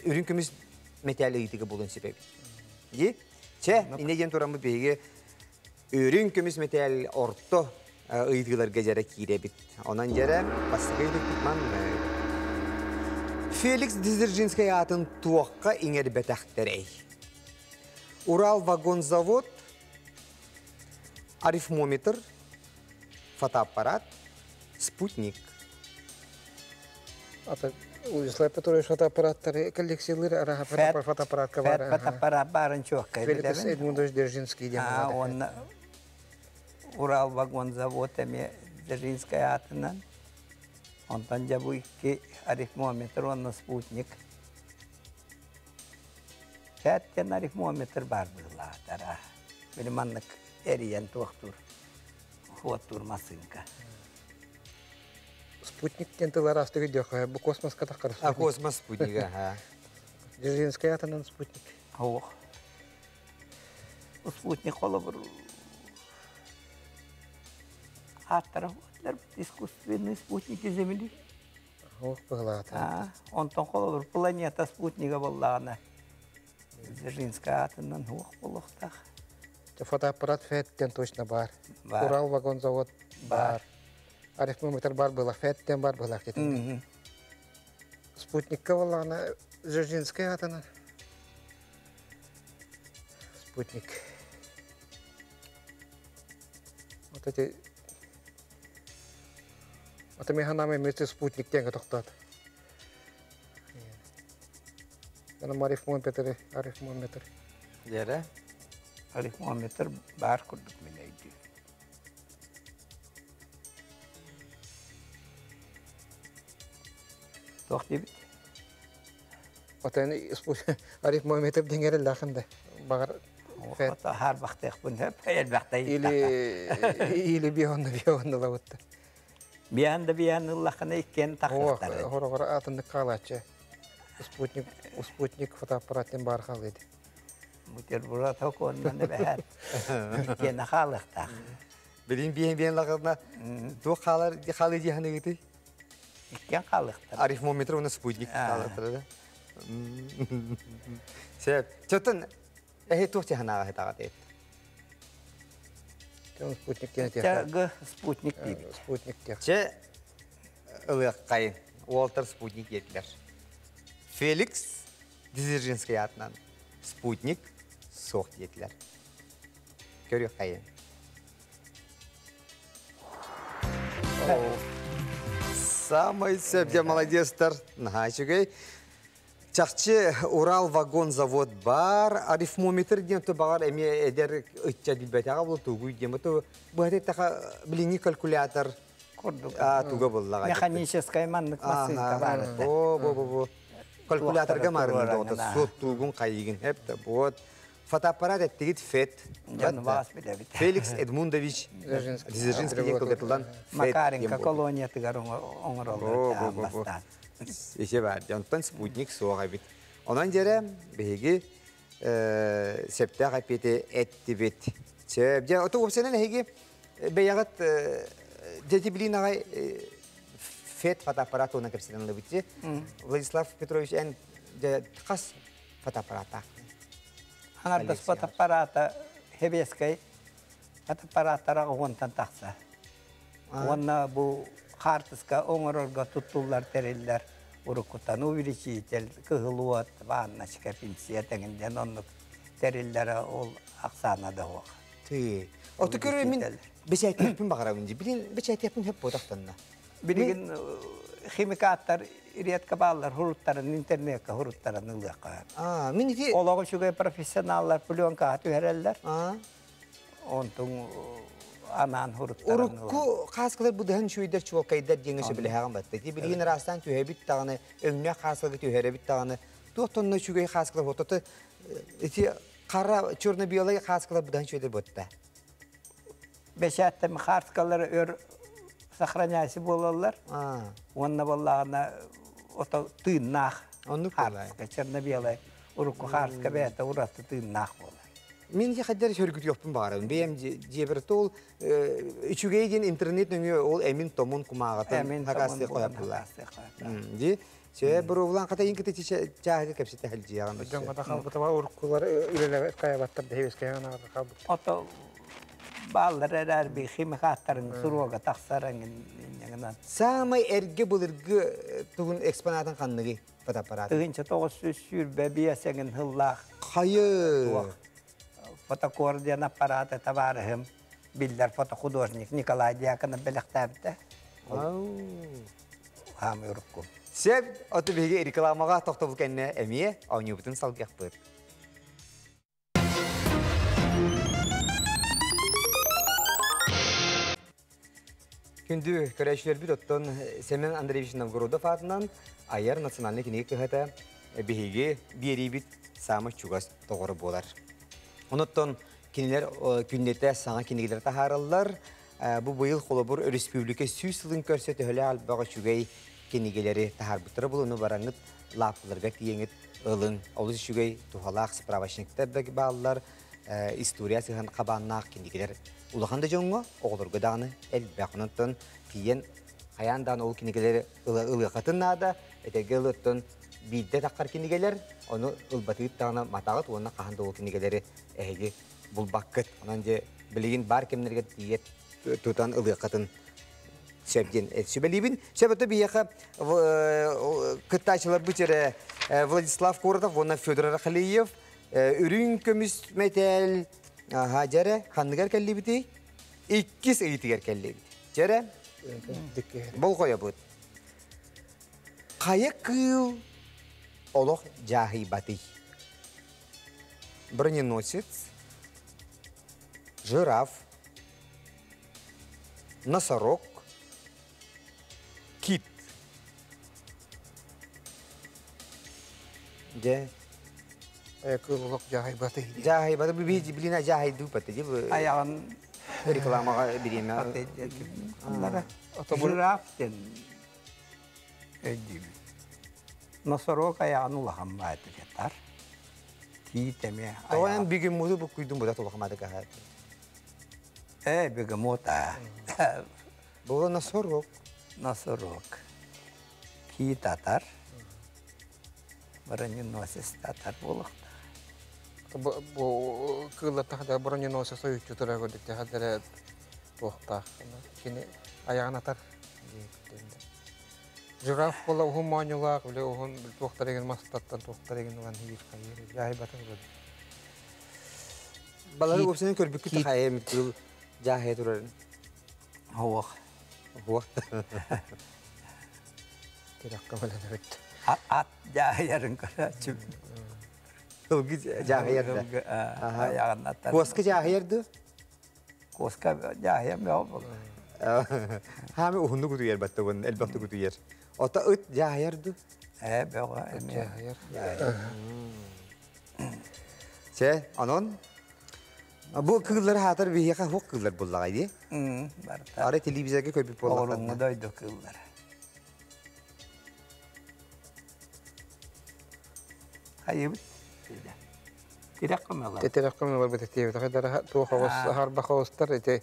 Speaker 1: үрүҥ көмүс мэтээл ыйытыга булун сипэбит. Ди? Чэ, инне диэн тураммыт биһиги үрүҥ көмүс мэтээл орто ыйытыыларга дьэрэ киирэбит. Онон дьэрэ бастакы ыйытыкпыт маннык. Феликс Дзержинскэй аатын туохха иҥэрбэтэхтэрэй? Урал вагонзавод, арифмометр, фотоаппарат, спутник.
Speaker 5: Ата Владислав Петрович фотоаппараттары коллекциялыр араха фотоаппаратка бар.
Speaker 4: Фотоаппарат барын чуокка.
Speaker 5: Феликс Эдмундович Дзержинский диэн.
Speaker 4: А, он Урал вагонзавод эми Дзержинскай аатынан. Онтон дьэ бу икки арифмометр уонна спутник. Сээттэн арифмометр баар быһыылаатара. Били маннык эрийэн туохтуур, хуоттуур массыынка.
Speaker 5: Спутник диэн тыл араастык өйдүөххэ, бу космоска таххар.
Speaker 1: А космос спутник, аха.
Speaker 5: Дзержинскай аатынан спутник.
Speaker 4: Ох. Спутник холобур ааттара искусственные спутники Земли.
Speaker 5: Ох, быһылаата.
Speaker 4: Онтон холобур планета спутнига боллаҕына Дзержинскай аатынан уох буолуохтаах.
Speaker 5: Фотоаппарат ФЭТтен точно бар. Урал вагонзавод бар. Арифмометр бар была, ФЭТтен бар была. Спутникка боллаҕына Дзержинскай аатынан. Спутник. Вот эти Ата мен ханам эмесе спутник тенге тоқтады. Ана арифмометр, арифмометр.
Speaker 1: Дere.
Speaker 4: Арифмометр бар курдук мен өйдүү. Туох диэбит?
Speaker 5: Ата арифмометр деңгери лахында. Багар
Speaker 4: Хаарбахтыахпын хөп, элбэхтэй.
Speaker 5: Или или бионна бионна лабытта.
Speaker 4: Биан да биан ыллахына иккен тахыктар.
Speaker 5: Хорогор атыннык калачы. Спутник спутник фотоаппараттан бар халыды.
Speaker 4: Бутерброд хоконнан бэхэр. Иккен халыктах.
Speaker 1: Билин биен биен лағына туох халар халы диханы гыты?
Speaker 4: Иккен халыктар.
Speaker 1: Арифмометр уна спутник халыктар да. Сеп, чотон эһи туох тиханаға хетаға дейт.
Speaker 5: Спутник диэн
Speaker 4: Г спутник дейбит.
Speaker 5: Спутник тех.
Speaker 1: Че ылыаққайын, Уолтер спутник етілер. Феликс Дзержинский атынан спутник соқ етілер. Көрі қайын. Самый сөпте молодецтар. Наха чүгей. Чахчы Урал вагон завод бар, арифмометр диэн то бағар эми эдер ычча билбэтэҕэ бу тугуй диэн бу бу таха билиҥҥи калькулятор
Speaker 4: Курдук.
Speaker 1: Туга буллаҕа.
Speaker 4: Механическай маннык массыынка бар этэ.
Speaker 1: Бо бо бо бо. Калькуляторга марын доҕото суот тугун хайыгын хеп да вот. Фотоаппарат эттигит ФЭТ.
Speaker 4: Дьон баас билэбит.
Speaker 1: Феликс Эдмундович Дзержинский диэн кылгатыллан ФЭТ
Speaker 4: Макаренко колониятыгар оҥороллор бастаан.
Speaker 1: Иче бар. Онтон спутник суох эбит. Онон дьэрэ биһиги септэх эппиэти эттибит. Сөп. Дьэ, оту уопсайынан эһиги бэйэҕит дьэти билин аҕай ФЭТ фотоаппарат туһунан кэпсэтэн ылыбыт. Владислав Петрович, эн дьэ хас фотоаппараттаах?
Speaker 4: Аҥардас фотоаппарата Хебескай фотоаппараттара уонтан тахса. Уонна бу хаартыска оҥорорго туттуллар тэриллэр уруккуттан увеличитель, кыһыл уот, ванночка, пенсия тэҥин оннук тэриллэрэ ол ахсаана да суох.
Speaker 1: Ты. Оту көрөр мин бэчээттиэхпин баҕарабын дии. Билин бэчээттиэхпин хөп буотахтанна.
Speaker 4: Билигин химикаттар редко бааллар хуруттарын интернетка хуруттарын ылыахха.
Speaker 1: А, мин ити
Speaker 4: Олоҕу үчүгэй профессионаллар пленкаҕа түһэрэллэр. Онтуҥ анаан хуруттарын.
Speaker 1: Урукку хааскалар будыһан үчүгэйдэр чуолкайдар диэҥҥэ сөбүлэһэҕин батта. Ти билигин ыраастаан түһэбит даҕаны, өҥнөөх хааскаларга түһэрэбит даҕаны. Туох тонно үчүгэй хаскалар хотото ити қара черно-белый хааскалар будыһан үчүгэйдэр ботта.
Speaker 4: Бэчээттем хааскалар өр сохраняйся буолаллар. Уонна боллаҕына ото тыыннаах.
Speaker 1: Оннук буолай.
Speaker 4: Хаарска черно-белый урукку хаарска бэйэтэ ураты тыыннаах буолар.
Speaker 1: Мин хаддар сөргүтүөхпүн баҕарабын. Бэйэм дьиэбэр ол үчүгэй диэн интернет нөҥүө ол эмин томун кумааҕытын
Speaker 4: Эмин
Speaker 1: хакастыы
Speaker 4: томун
Speaker 1: қояппылар.
Speaker 4: хакастыы қояппылар.
Speaker 1: Ди Се буровлан хата инкити чааһыга кэпсэтэ хилдьиэҕин.
Speaker 5: Дьон хата халбытыба уруккулар үлэлэбэт каябаттар дэһибескэ анаата халбыт.
Speaker 4: Ото бааллар эрээр би химикаттарын суруога тахсар эҥин.
Speaker 1: Самай эрге былыргы тугун экспонатын ханныгы фотоаппарат.
Speaker 4: 1925 эҥин хыллаах
Speaker 1: Хайы.
Speaker 4: Фотокор диэн аппараты табаарыһым биллэр фотохудожник Николай Дьяконов бэлэхтээбитэ. Хаамый урукку.
Speaker 1: Сеп оту биһиги рекламаға тохтобул кэннэ эмиэ оонньуубутун салгыахпыт. Күндү көрәшілер оттон Семен Андреевич Новгородов атынан Айар национальный кинигэ кыһата биһиги биэрибит самы чугас тоҕору буолар. Оноттон кинилер күннете саҥа кинигэлер таһаараллар. Бу быйыл холобур республика сүүс сылын көрсө төһөлө албаҕа үчүгэй кинигэлери таһаарбыттара булуну бараңыт лааппыларга тиеңит ылын. Олус үчүгэй тухалаах справочниктар да бааллар, история сыһан хабааннаах кинигэлер улахан да дьоҥҥо оҕолорго даҕаны элбэх. Онтон тиийэн хайаан даҕаны ол кинигэлери ылыахатын наада, этэргэ ылыттан биирдэ таххар кинигэлер, ону ылбатыыт даҕаны матаҕыт уонна хаһан да ол кинигэлери эһиги булбаккыт. Онон дьэ билигин бар кэмнэргэ тиийэт тутан ылыахатын сөп диэн сүбэлиибин. Сөп биһиэхэ кыттааччылар бу Владислав Коротов уонна Федор Рахалиев үрүҥ көмүс мэтээл дьэрэ ханныгар кэллибити иккис ыйытыгар кэллибит. Дьэрэ болҕойобут. Хайа кыыл олох дьааһыйбатый? Броненосец, жираф, носорог, кит. Дьэ.
Speaker 5: Кыыл олох дьааһыйбатый.
Speaker 1: Дьааһыйбаты би билина дьааһыйдыы баты ди
Speaker 4: Аяҕын
Speaker 1: рекламаға бириэмэ.
Speaker 4: Жираф диэн өйдүүбүн. Носорог аяҕын улахан баайты кетар. Киит эмиэ
Speaker 1: Тоҕо бегемоту бу куйдун буда тулахамады каһа.
Speaker 4: Бегемот а.
Speaker 1: Була носорог.
Speaker 4: Носорог. Киит атар. Броненосец татар буолуохта.
Speaker 5: Бу кыыллар тахада броненосец ойуччу тура көрдүк тахадара туохтаах. Кини аяҕын атар. Жираф була уһун моонньулаах, биле уһун туохтар еген мастаттан туохтар еген ылан хиир хайыр. Дьааһыйбатын ылан.
Speaker 1: Балары уопсайынан көрбүккүт тахайа кыыл дьааһыйа турарын.
Speaker 4: Хуох.
Speaker 1: Хуох.
Speaker 5: Тиракка баланабыт.
Speaker 4: Ат дьаһайарын көрөөччүм.
Speaker 1: Ылгы дьаһайар да.
Speaker 4: Айаҕын
Speaker 1: Куоска дьаһайар ду?
Speaker 4: Куоска дьаһайар бөҕө буолла.
Speaker 1: Хаами уһуннук утуйар батта бун элбэхтик утуйар. Ото ыт дьаһайар ду?
Speaker 4: Ээ бөҕө эмиэ.
Speaker 5: Дьаһайар.
Speaker 1: Чэ, онон бу кыыллар хаатар биһиэхэ хук кыыллар буллаҕай дии.
Speaker 4: Барыта.
Speaker 1: Ары телевизорга көрбүт буоллахтарына.
Speaker 4: Оҕуруҥҥу дойду кыыллара. Хайыбыт? Тирэх көмөлөр.
Speaker 5: Тирэх көмөлөр бит тиэбит. Хайдара туох оҕус харбах оҕустар ити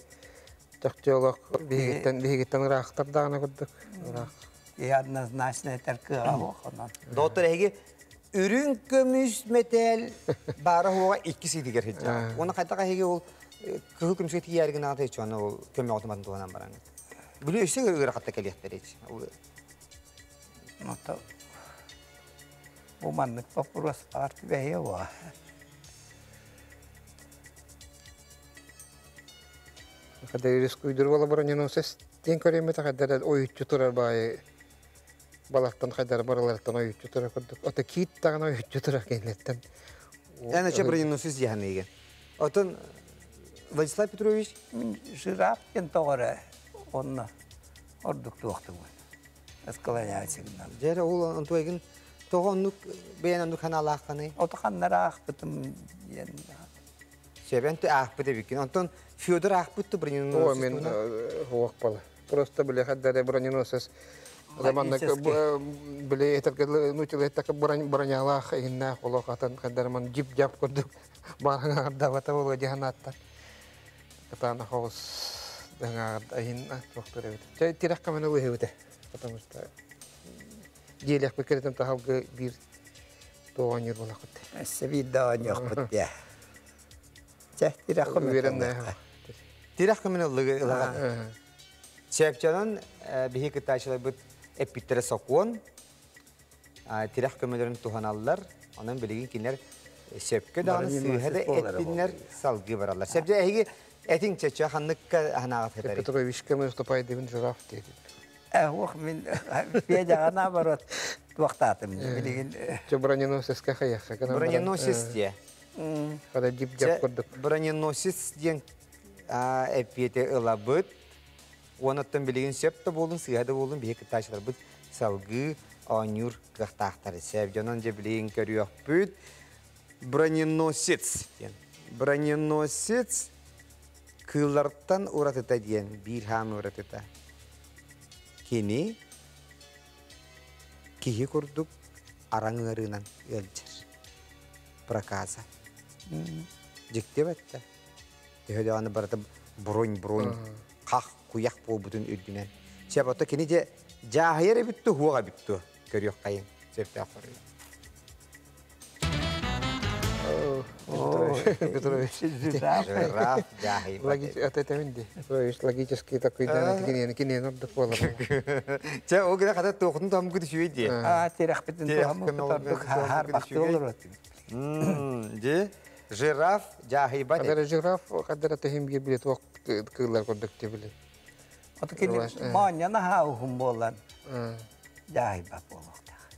Speaker 5: чахчы олох биһигиттэн биһигиттэн ыраахтар даҕаны курдук. Ыраах.
Speaker 4: И однозначно этэр кыаҕа суох онон.
Speaker 1: Доктор эһиги үрүҥ көмүс мэтээл баара хуоҕа икки сиитигэр сылдьар. Уонна хайдах эһиги ол кыһыл көмүскэ тиийээригин аҕата иччи ол көмөҕө туматын туһанан бараҥыт. Били өссө ыарахатта кэлиэхтэр ич.
Speaker 4: Ото бу маннык боппуруос баар түбэһиэ буо.
Speaker 5: Хадэрис куйдур бола броненосец тен көрөмөтө хадара ойуччу турар баайы балартан хайдара баралартан ойуччу турар курдук. Ото киит даҕаны ойуччу турар кэннеттен.
Speaker 1: Эн ача броненосец диэханыйгын. Отон Владислав Петрович
Speaker 4: Мин жираф диэн тоҕо эрэ онно ордук туохтубун. Склоняйсыгынан.
Speaker 1: Дьэ ол онтуайгын тоҕо оннук бэйэн оннук ханаалаахханый?
Speaker 4: Ото ханнара аахпытым диэн.
Speaker 1: Сөбөн аахпыт эбиккин. Онтон Федор аахпыт ту броненосец.
Speaker 5: О, мен хуох бала. Просто били хаддара броненосец. Заманна били этэргэ ну телетак бронялаах иннах олох атын хаддара ман жип-жап курдук бараңаардабата боло жаһанааттар. Катана хоус даңаарда иһин туохтар эбит. Чай тирэх камена выһыбыта. Потому что диэлэх бекеретен тахалгы бир тооньур болакыт.
Speaker 4: Өссө биир да оонньуохпут дии. Чэ, тирэх
Speaker 5: Үөрэннэ.
Speaker 1: Тирэх көмөнө ылыгы Сөпчөнөн биһи кыттаачыларбыт эппиттэрэ сокуон тирэх көмөлөрүн туһаналлар. Онон билигин кинилэр сөпкө даҕаны сыыһа да эттиннэр салгыы бараллар. Сөпчө эһиги этиҥ чөчө ханныкка ханаҕат хетари.
Speaker 5: Петрович көмө уступайдыбын жираф диэти.
Speaker 4: Ох, мин Федяҕа наоборот туохтаатым билигин.
Speaker 5: Чө броненосецка хайахха.
Speaker 1: Броненосец дие.
Speaker 5: Хада дип-жап курдук.
Speaker 1: Броненосец диэн эппиэти ылабыт. Онуттан билигин сөп да буолун, сыыһа да буолун биһи кыттааччыларбыт салгыы оонньуур кыахтаахтар. Сөп дьонон дьэ билигин көрүөхпүт. Броненосец диэн. Броненосец кыыллартан уратыта диэн биир хаам уратыта. Кини киһи курдук араҥ ыарыынан ыалдьар. Проказа. Дьикти бэтте. Төһө даҕаны барыта бронь-бронь хах куйах буолбутун үрдүнэн. Сөп ото кини дьэ дьааһыйар эбит ту хуох эбит ту көрүөх хайын сөптөөх хоруй.
Speaker 5: Петрович.
Speaker 1: Жираф дьааһыйбат.
Speaker 5: Петрович логический такой да кинени кинени ордук буолар.
Speaker 1: Чэ ол гына хата туохутун туһаммыкыт үчүгэй дии.
Speaker 4: Аа тирэхпитин туһаммыкыт ордук хаарбахты олорот.
Speaker 1: Дьи жираф дьааһыйбат.
Speaker 5: Хадара жираф хадара тэһим биир билет туох кыыллар курдук дии
Speaker 4: Ото кини моонньоно хаа уһун буолан дьааһыйбат буолуохтаах.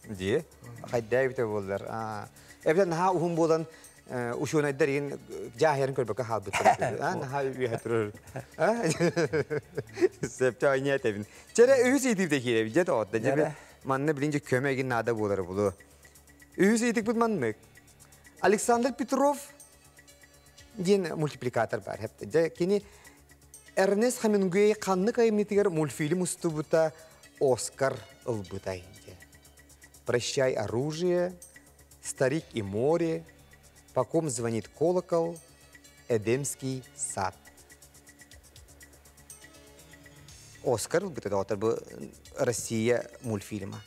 Speaker 1: Дии. Хайдаа эбитэ буоллар. Эбитэ наһаа уһун буолан учуонайдар иин дьааһыйарын көрбөккө хаалбыттар. Наһаа үөһэ турар. Сөптө ойнуя этэбин. Чэрэ үһүс ыйытыыбыта киирэбит дьэ тоҕотто. Дьэ манна билин көмө эгин наада буолара булу. Үһүс ыйытыкпыт маннык. Александр Петров диэн мультипликатор бар. Дьэ кини Эрнест Хемингуэй ханнык айымньытыгар мультфильм устубута Оскар ылбытай диэн. «Прощай оружие», «Старик и море», «По ком звонит колокол», «Эдемский сад». Оскар ылбыта доҕоттор бу Россия мультфильма.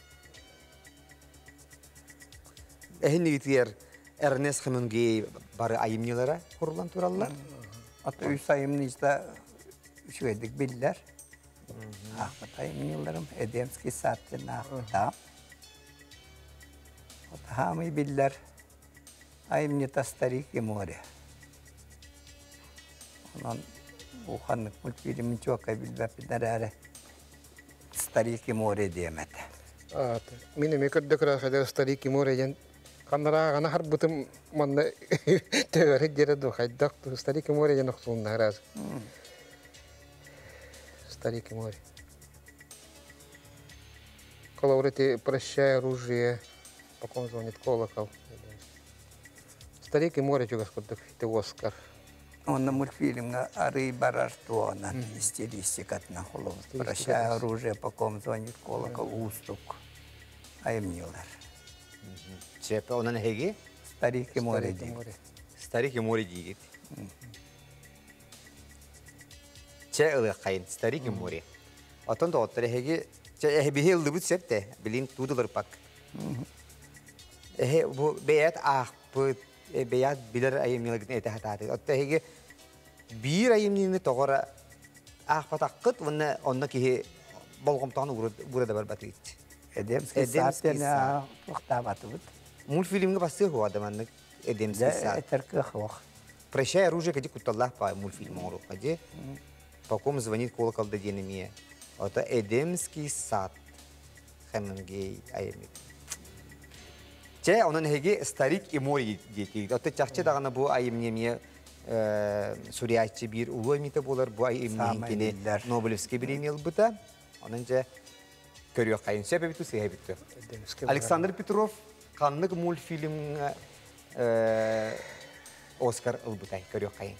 Speaker 1: Эһинигитигэр Эрнест Хемингуэй бары айымньылара курулан тураллар.
Speaker 4: Ото үс айымньыта үчүгэйдик биллэр. Аахпыт айымньыларым Эдемский сад диэн аахпытаам. Хаамый биллэр айымньыта «Старик и море». Онон бу ханнык мультфильмин чуоккай билбэппин эрээри «Старик и море» диэм этэ.
Speaker 5: Мин эмиэ көрдө көрө Старик и море диэн ханнараагана харбытым манна төбөрү диэре ду хайдах Старик и море диэн охсулунна раз. Старик и море. Коловр эти прощай оружие, пока звонит колокол. Старик и море чугас курдук ити Оскар.
Speaker 4: Онно мультфильмҥа арый барар туонан стилистикатынан холобур. Прощай оружие, по ком звонит колокол уустук айымньылар.
Speaker 1: Чепе онон эһиги?
Speaker 4: Старик и море диир.
Speaker 1: Старик и море диигит. Чэ ылыаххайын, Старик и море. Отон доҕоттор эһиги чэ эһи биһи ыллыбыт сөп те билин туудулар пак. Эһи бу бэйэт аахпыт, бэйэт билэр айымньыларгытын этэ хатааты. Отто эһиги биир айымньыны тоҕора аахпатаххыт уонна онно киһи болҕомтоҕун уура да барбатыгыт.
Speaker 4: Эдемский сад диэн туохтаабатыбыт.
Speaker 1: Мультфильмҥа бастыа хуа да маннык Эдемский сад.
Speaker 4: Этэр кыах суох.
Speaker 1: Прощай оружие кэдьи кутталлаах баай мультфильм оҥоруохха дии. По ком звонит колокол да диэн эмиэ. Ото Эдемский сад Хемингуэй айымньы. Чэ, онон эһиги Старик и море диэтигит. Ото чахчы даҕаны бу айымньы эмиэ суруйааччы биир улуу айымньыта буолар. Бу айымньы кини Нобелевский бириэмийэ ылбыта. Онон дьэ көрүөххэйин сөп эбит сыыһа эбит. Александр Петров ханнык мультфильмҥа Оскар ылбытай көрүөххэйин.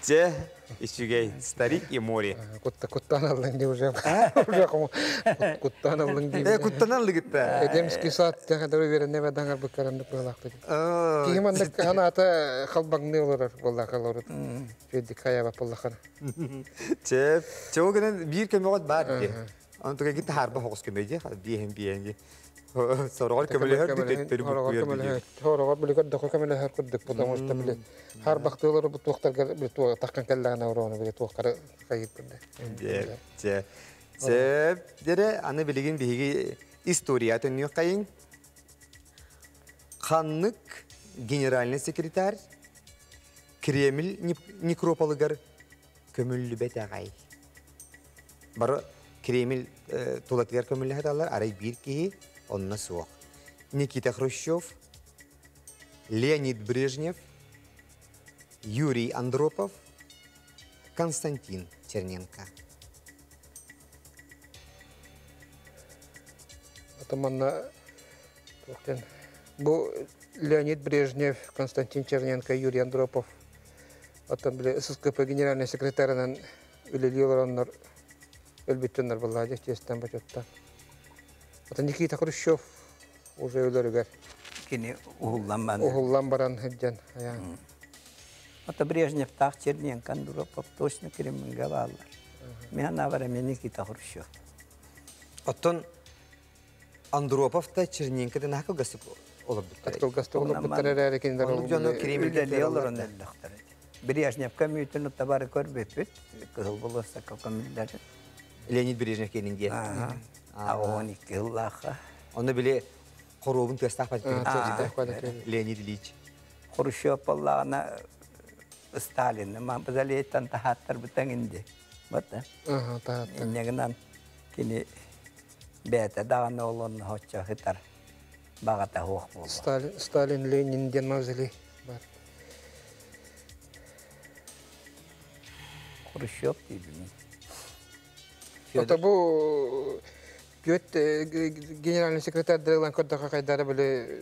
Speaker 1: Дьэ, үчүгэй, Старик и море.
Speaker 5: Куттан аллың дии уже. Уже куттан аллың дии.
Speaker 1: Э, куттан аллыгытта.
Speaker 5: Эдемский сад тэхэ веренне баданга быккаранды буолаахты. Киһи маннык ханаата халбаңны олорор буоллаха олорор. Федик хаяба буоллахана.
Speaker 1: Чэ, чэ ол гынан биир көмөҕөт баар дии. Онтуга гит харба хоҕус көмө дии, биэһин биэһин дии. Сороҕор көмөлөһөр төттөрү буккуйар дии.
Speaker 5: Сороҕор били көрдөхө көмөлөһөр курдук, потому что били харбахтыылары бу туохтарга били туох таххан кэллэҕинэ орону били туохтары хайыт
Speaker 1: Дьэ, дьэ. Сөп, дere аны билигин биһиги история төннүөххэйин. Ханнык генеральный секретарь Кремль некрополыгар көмүллүбэтэҕэй? Бары Кремль тулатыгар көмүллэһэталлар, арай биир киһи онно суох. Никита Хрущев, Леонид Брежнев, Юрий Андропов, Константин Черненко.
Speaker 5: Атаманна бу Леонид Брежнев, Константин Черненко, Юрий Андропов оттон били ССКП генеральный секретарынан үлэлии олороннор өлбүттөннөр буоллаа честен бочуттан. Оттон Никита Хрущев уже өлөрүгэр.
Speaker 4: Кини уһуллан баран.
Speaker 5: Уһуллан баран сылдьан.
Speaker 4: Ото Брежневтаах Черненко, Андропов точно Кремльга бааллар. Мен абара мен Никита Хрущев.
Speaker 1: Оттон Андропов та Черненко да наха кылгастык олорбуттар.
Speaker 5: Кылгастык олорбуттар эрээри кинилэр
Speaker 1: Оннук дьону Кремльге
Speaker 4: үлэлии олорон өллөхтөр. Брежневка мүйтүн табары көрбөппүт. Кыһыл болуоссакка көмүллэр.
Speaker 1: Леонид Брежнев кенин диэн.
Speaker 4: 12 сыллаахха.
Speaker 1: Онно били хоруобун тыастаах Леонид Ильич.
Speaker 4: Хрущев боллаҕына Сталин мавзолейтан таһааттар бутаҥ инди. Бата. Иннегинан кини бэйэтэ даҕаны олонно хоччо хытар баҕата суох буолуо.
Speaker 5: Сталин, Сталин, Ленин диэн мавзолей бар.
Speaker 4: Хрущев диибин.
Speaker 5: Ото бу Күөт генеральный секретарь дырылан көрдөхө хайдара били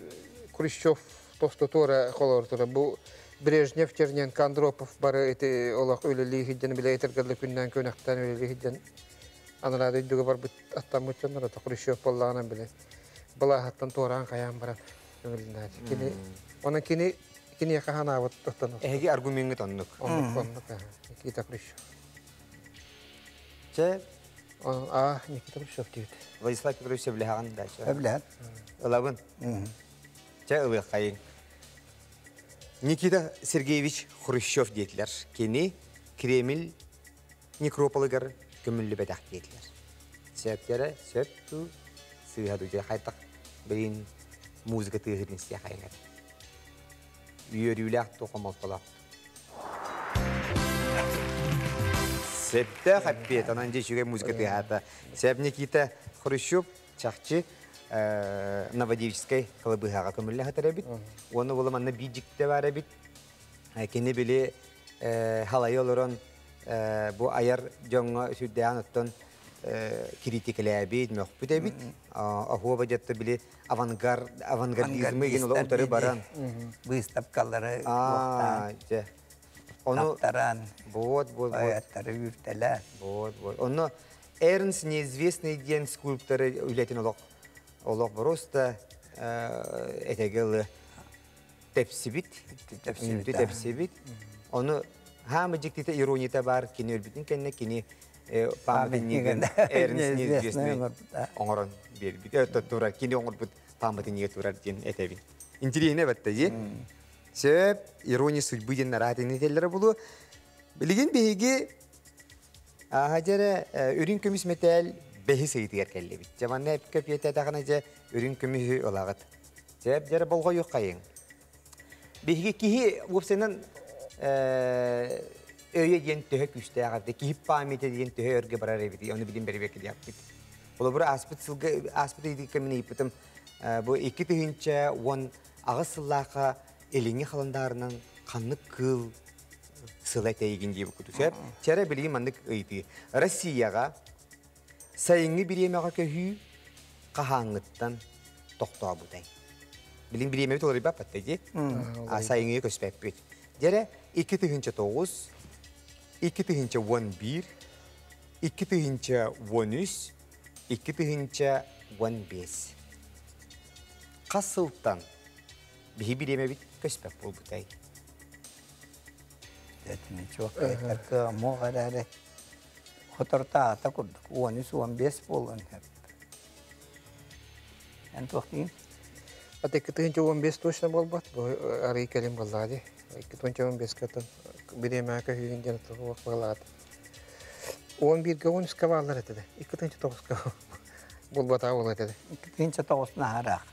Speaker 5: Хрущев тостотуора холортура бу Брежнев, Черненко, Андропов бары ити олох үлэлии хидден биле этергерле күннән көнөхтән үлэлии хидден анарады дүйдүгө барбыт аттаммыт дьоннор ото Хрущев боллаҕынан биле балаһаттан туораан хайаан баран көҥүлүнээт кини онон кини киниэхэ ханаабыт оттон
Speaker 1: Эһиги аргумеҥҥыт оннук.
Speaker 5: Оннук оннук Никита Хрущев.
Speaker 1: Чэ
Speaker 5: А Никита Хрущев диэбит.
Speaker 1: Владислав Петрович сөбүлэһэҕин да?
Speaker 4: Сөбүлэһэн.
Speaker 1: Ылабын. Чэ ылыаххайыҥ. Никита Сергеевич Хрущев диэтилэр. Кини Кремль некрополыгар көмүллүбэтэх диэтилэр. Сөптөрө сөп туу сыыһа дуу хайтах билин музыка тыаһырын истиэхайыҥар. Үөрүүлээх туу хомолтолоох. Сөптөөх эппиэт, онон дьэ үчүгэй музыка тыаһаата. Сөп Никита Хрущев чахчы Новодевическай кылабыыһаҕа көмүллэ сытар эбит. Уонна буола манна биир дьиктэ баар эбит. Кини били халайы олорон бу айар дьоҥҥо сүрдээҕин оттон киритикэлээбит, мөхпүт эбит. Оһуоба дьэтте били авангард авангардизмы игин утары баран
Speaker 4: выставкалары туохтаан
Speaker 1: Ону
Speaker 4: таптаран
Speaker 1: вот вот вот
Speaker 4: поэттары үүртэлээн
Speaker 1: вот вот онно Эрнс неизвестный диэн скульпторы үлэтин олох олох просто этэгэ ылы тэпсибит
Speaker 4: тэпсибит
Speaker 1: тэпсибит ону хаамы дьиктитэ иронията баар кини өлбүтүн кэннэ кини памятнигын Эрнс неизвестный оҥорон биэрбит турар кини оҥорбут памятнига турар диэн этэбин интириэһинэ бэтте дии Сөп, ирония судьбы диэн араатын этэллэрэ булу. Билигин биһиги ааһа дьэрэ үрүҥ көмүс мэтээл бэһис ыйытыгар кэллибит. Дьэ манна эпкэ пиэтэтэҕинэ дьэ үрүҥ көмүһү ылаҕыт. Сөп, дьэрэ болҕойуоххайыҥ. Биһиги киһи уопсайынан өйө диэн төһө күүстээх эбит, киһи памяти диэн төһө өргө барар эбит, ону билин бэрибиэккэ Холобура ааспыт сылга ааспыт ыйытыкка мин ыйыппытым бу 2010 аҕыс сыллаахха илиҥҥи халандаарынан ханнык кыыл сыла этэйигин диэбит курдук. Сөп? Чэрэ билигин маннык ыйытыы. Россияҕа сайыҥҥы бириэмэҕэ көһүү хаһааҥҥыттан тохтообутай? Билин бириэмэбит уларыйбаппат дии. А сайыҥҥы көспөппүт. Дьэрэ 2009, 2011, 2013, 2015. Хас сылтан биһи бириэмэбит көспөт буолбутай?
Speaker 4: Этини чуоккайдар кыамуох эрээри хоторутаата курдук 13-15 буолуон сөп. Эн туох диин?
Speaker 5: Ата 2015 точно буолбат. Бу арый кэлин буоллаҕа дии. 2015 атын бириэмэҕэ көһүүгүн диэн туох буоллаҕа. 11-гэ 13-ка бааллар этэ да. 2009-ка буолбатаҕа буолуо этэ да.
Speaker 4: 2009 наһараах.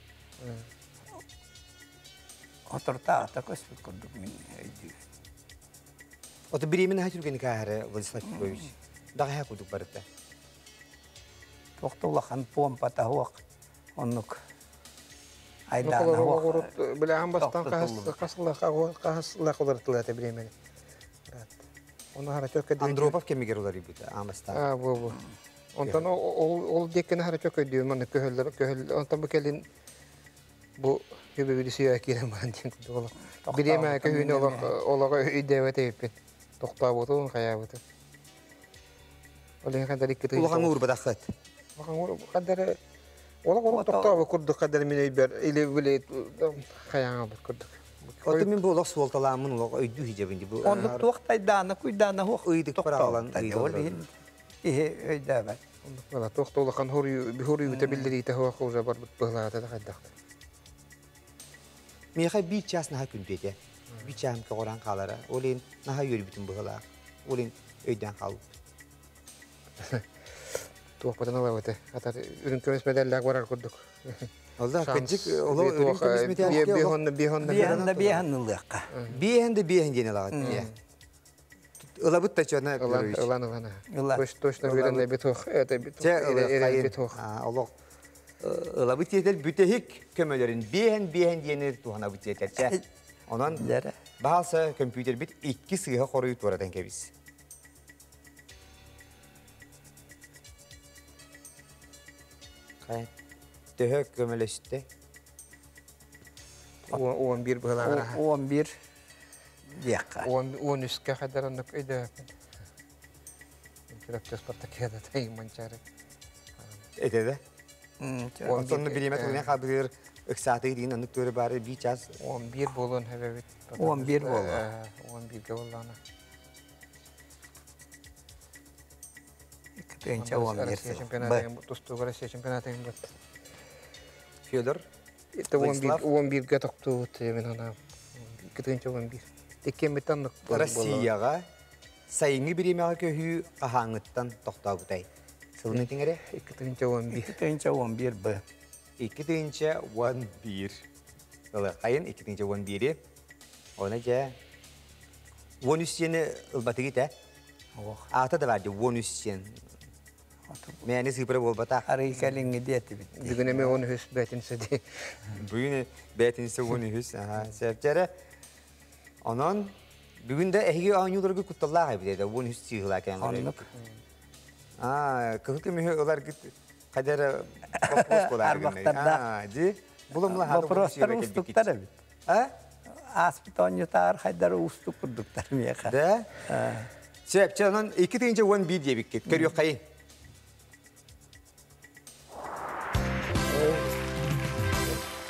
Speaker 4: Хоторутаата көспүт курдук мин өйдүүбүн.
Speaker 1: Ото бириэмэ наһаа түргэнник ааһара Владислав Петрович. Даҕаһа курдук барыта.
Speaker 4: Туох да улахан помпата суох оннук айдаана суох.
Speaker 5: Билэҕин бастаан хас сыллаах уларытылла этэ бириэмэни. Оны харачок
Speaker 1: Андропов кэмигэр уларыйбыта аамастаан.
Speaker 5: Аа бу бу. Онтон ол диэккини харачок өйдүүм манна көһөллөр көһөл онтон бу кэлин бу хүбүбүдүсүйэ киирэн баран диэн курдук олох. Бириэмэ көһүүнү олох олоҕу өйдөөбөт эбиппин. Тохтообутун, хайаабытын. Ол иһин хандар икки
Speaker 1: Улахан уурбатаххыт.
Speaker 5: Улахан хандар олох олох тохтообут курдук хандар мин өйбөр или били хайаан албыт курдук.
Speaker 1: Оту мин бу олох суолталааммын олох өйдүү хижебин бу.
Speaker 4: Оннук туох тайдаана куйдаана хуох
Speaker 1: ыйдык паралан
Speaker 4: ол иһин киһи өйдөөбөт.
Speaker 5: Оннук буола туох да улахан хоруйута биллэриитэ суох уже барбыт быһылаата да хайдах.
Speaker 1: Миэхэ биир час наһаа күндү этэ. Биир чааһым көҕүрэн хаалара. Ол иһин наһаа үөрбүтүм быһылаах. Ол иһин өйдөөн хаалбыт.
Speaker 5: Туохпутун ылабыты. Атар үрүҥ көмүс медаллаах барар курдук.
Speaker 1: Олла кырдьык оло үрүҥ көмүс медаллаах
Speaker 5: биэһэн биэһэн
Speaker 4: биэһэн да биэһэн ылыахха.
Speaker 1: Биэһэн да биэһэн диэн ылаҕыт. Ылабыт да чона
Speaker 5: Ылан ылан ылан. Точно уверен бит это бит бит
Speaker 1: Олох ылабыт диэтэр бүтэһик көмөлөрүн биэһэн биэһэн диэни туһанабыт диэтэр. Онон баалса компьютербит икки сыыһа хоруйу туоратан кэбис. Төһө көмөлөстө?
Speaker 5: 11 быһылаҕара.
Speaker 4: 11 диэххэ.
Speaker 5: 13-кэ хадar оннук өйдөөппүн. Чурапчы спартакиада тайым манчары.
Speaker 1: Этэ да? Онтон бириэмэ тугуна хаалбытыгар ыксаатыы диин оннук туору баары бии час.
Speaker 5: 11 буолуон хэбэбит.
Speaker 4: 11 буолуо.
Speaker 5: 11-ге боллаана.
Speaker 4: 2011
Speaker 5: Россия чемпионатын тустууга Россия чемпионатын бат.
Speaker 1: Федор.
Speaker 5: Это 11-ге токтуут мен ана 2011. Иккеммиттен оннук
Speaker 1: Россияҕа сайыҥҥы бириэмэҕэ көһүү хаһааҥҥыттан тохтообутай? Сылын этиҥ эрэ?
Speaker 5: 2011.
Speaker 4: 2011 б.
Speaker 1: 2011. Ылыаххайын 2011-и. Оны дьэ 13 сиэни ылбатыгыт ээ. Аата да бар дии, 13 диэн. Мээнэ сыыпара буолбатах.
Speaker 4: Арый кэлиҥҥи диэтибит.
Speaker 5: Бүгүн эмиэ 13 бээтинсэ дии.
Speaker 1: Бүгүн бээтинсэ 13. Аха, сөп. Онон бүгүн да эһиги оонньууларгыт кутталлаах эбит этэ, 13 сыыһылаа кээн
Speaker 4: Оннук.
Speaker 1: Аа, кыһыл көмүһү ыларгыт хайда эрэ вопрос буолаар
Speaker 4: Арбахтардаах.
Speaker 1: Аа, ди. Булумла хата
Speaker 4: Вопростар уустуктар эбит.
Speaker 1: А?
Speaker 4: Ааспыт оонньутаар хайдары уустук курдуктар миэхэ.
Speaker 1: Да? Сөп, чэ, онон 2011 диэбиккит. Көрүөххэйин.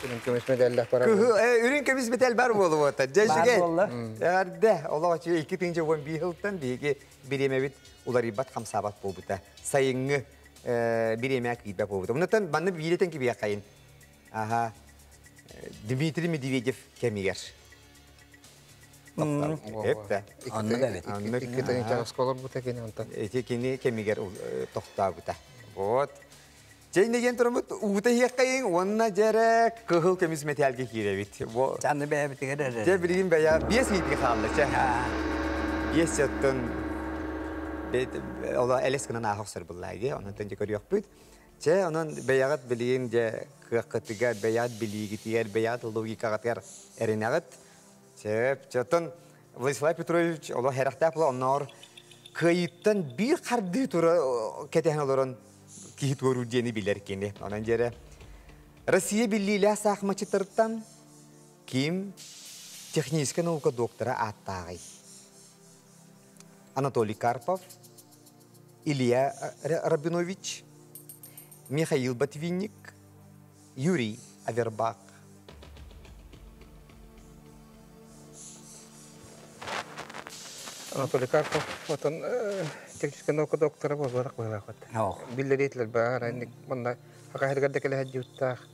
Speaker 5: Үрүҥ көмүс медаллаах барар.
Speaker 1: Үрүҥ көмүс медаль бар буолуота. Дьэ,
Speaker 4: Бар
Speaker 1: үчүгэй.
Speaker 4: буолла.
Speaker 1: Эҕэрдэ. Олох үчүгэй 2011 сылтан биһиги бириэмэбит уларыйбат, хамсаабат буолбута. Сайыҥҥы бириэмэ киирбэт буолбута. Онтон манна биирэтэн кибиэххэйин. Аха. Дмитрий Медведев кэмигэр. Эптэ.
Speaker 4: Оннук эбит.
Speaker 1: Оннук.
Speaker 5: Икки тыһыынча олорбута кини онтон.
Speaker 1: Ити кини кэмигэр тохтообута. Вот. Чэ, иннигэн тураммыт уута иһиэххэйиҥ уонна дьэрэ кыһыл көмүс мэтээлгэ киирэбит. Бу
Speaker 4: Чаны бэйэбитигэр эрэр.
Speaker 1: Дьэ билигин бэйэ биэс ыйытыы хаалла чэ. Биэс оттон оло элэс гынан ааха охсор буллааги, онон дьэ көрүөхпүт. Чэ, онон бэйэҕит билигин дьэ кыаххытыгар, бэйэҕит билиигитигэр, бэйэҕит логикаҕытыгар эрэнэҕит. Сөп, чэ, оттон Владислав Петрович олох хэрэхтээх була онноор кыайыыттан биир хардыы тура кэтэһэн олорон киһи туоруур диэни билэр кини. Онон дьэрэ Россия биллиилээх саахыматчыттарыттан ким техническэй наука доктора ааттааҕый? Анатолий Карпов, Илья Рабинович, Михаил Ботвинник, Юрий Авербах.
Speaker 5: Анатолий Карпов отон техническэй наука доктора буолбатах быһыылаах. Биллэриэтилэр баар, инник манна хакаһыргар да кэлэ сылдьыбыттаах.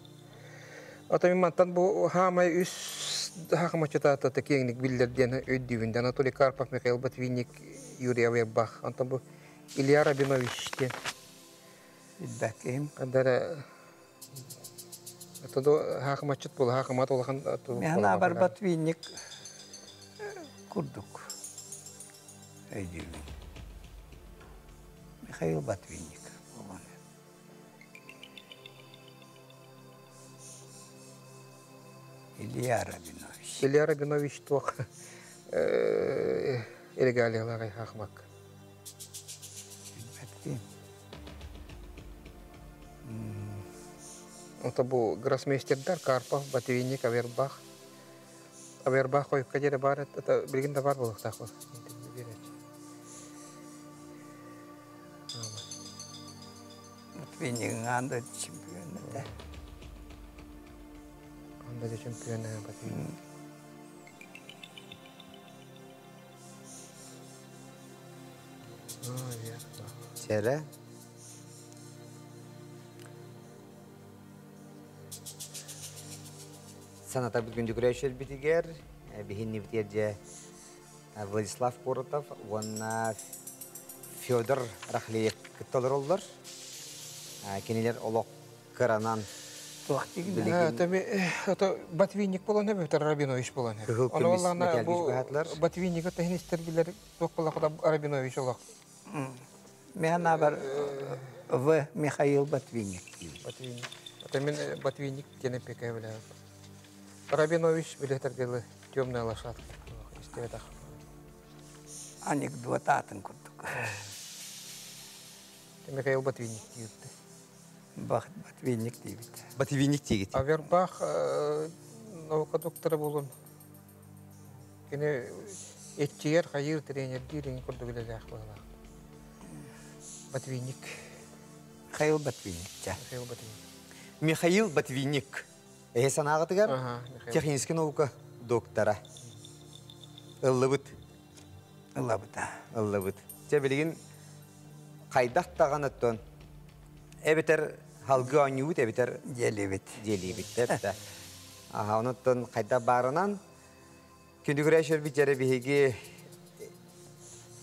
Speaker 5: Ото мин мантан бу хаамай үс хахамаччытаата киэҥник биллэр диэн өйдүүбүн. Анатолий Карпов, Михаил Ботвинник, Юрий Авербах. Онтон бу Илья Рабинович диэн.
Speaker 4: Билбэкким.
Speaker 5: Андара Ото хаахымаччыт була хаахымат улахан
Speaker 4: Механа бар Ботвинник курдук. Өйдүүбүн. Михаил Ботвинник буолан. Илья Рабинович.
Speaker 5: Илья Рабинович туох регалиялааҕый хаахымакка?
Speaker 4: Билбэттим.
Speaker 5: Ото бу гроссмейстердар Карпов, Ботвинник, Авербах. Авербах хойукка диэри баар это билигин да баар буолуохтаах бу.
Speaker 4: Ботвинник анда чемпион да.
Speaker 5: Анда чемпион Ботвинник.
Speaker 1: Чэрэ. Санатарбыт күндү көрөөччүлэрбитигэр биһиннибитигэр дьэ Владислав Коротов уонна Федор Рахлеев кытта олороллор. Кинилэр олох кыранан
Speaker 5: Билигин Ботвинник болон эбэтэр Рабинович болон.
Speaker 1: Кыһыл көмүс мэтээлги чугаһаатылар.
Speaker 5: Ботвинник тахин истер билер туох буолла Рабинович олох.
Speaker 4: Мен бар В. Михаил Ботвинник.
Speaker 5: Ботвинник. Это мен Ботвинник диэн пекэ билэр. Рабинович билетер дылы темная лошадка. Истебетах.
Speaker 4: Анекдот атын курдук.
Speaker 5: Михаил Ботвинник диэбит.
Speaker 4: Ботвинник диэбит.
Speaker 1: Ботвинник диэбит.
Speaker 5: Авербах наука доктора болун. Кини этчиер хайыр тренер диирин курдук билэлээх быһыылаах. Ботвинник.
Speaker 4: Михаил Ботвинник.
Speaker 5: Михаил Ботвинник.
Speaker 1: Михаил Ботвинник. Эһэ санааҕытыгар техническэй наука доктора. Ыллыбыт.
Speaker 4: Ыллабыта.
Speaker 1: Ыллыбыт. Чэ билигин хайдах даҕаны эбэтэр халгы оонньуубут эбэтэр
Speaker 4: Дьиэлиибит.
Speaker 1: Дьиэлиибит. Эптэ. Аха, онуттан хайдах баарынан күндүгүрэ дьэрэ биһиги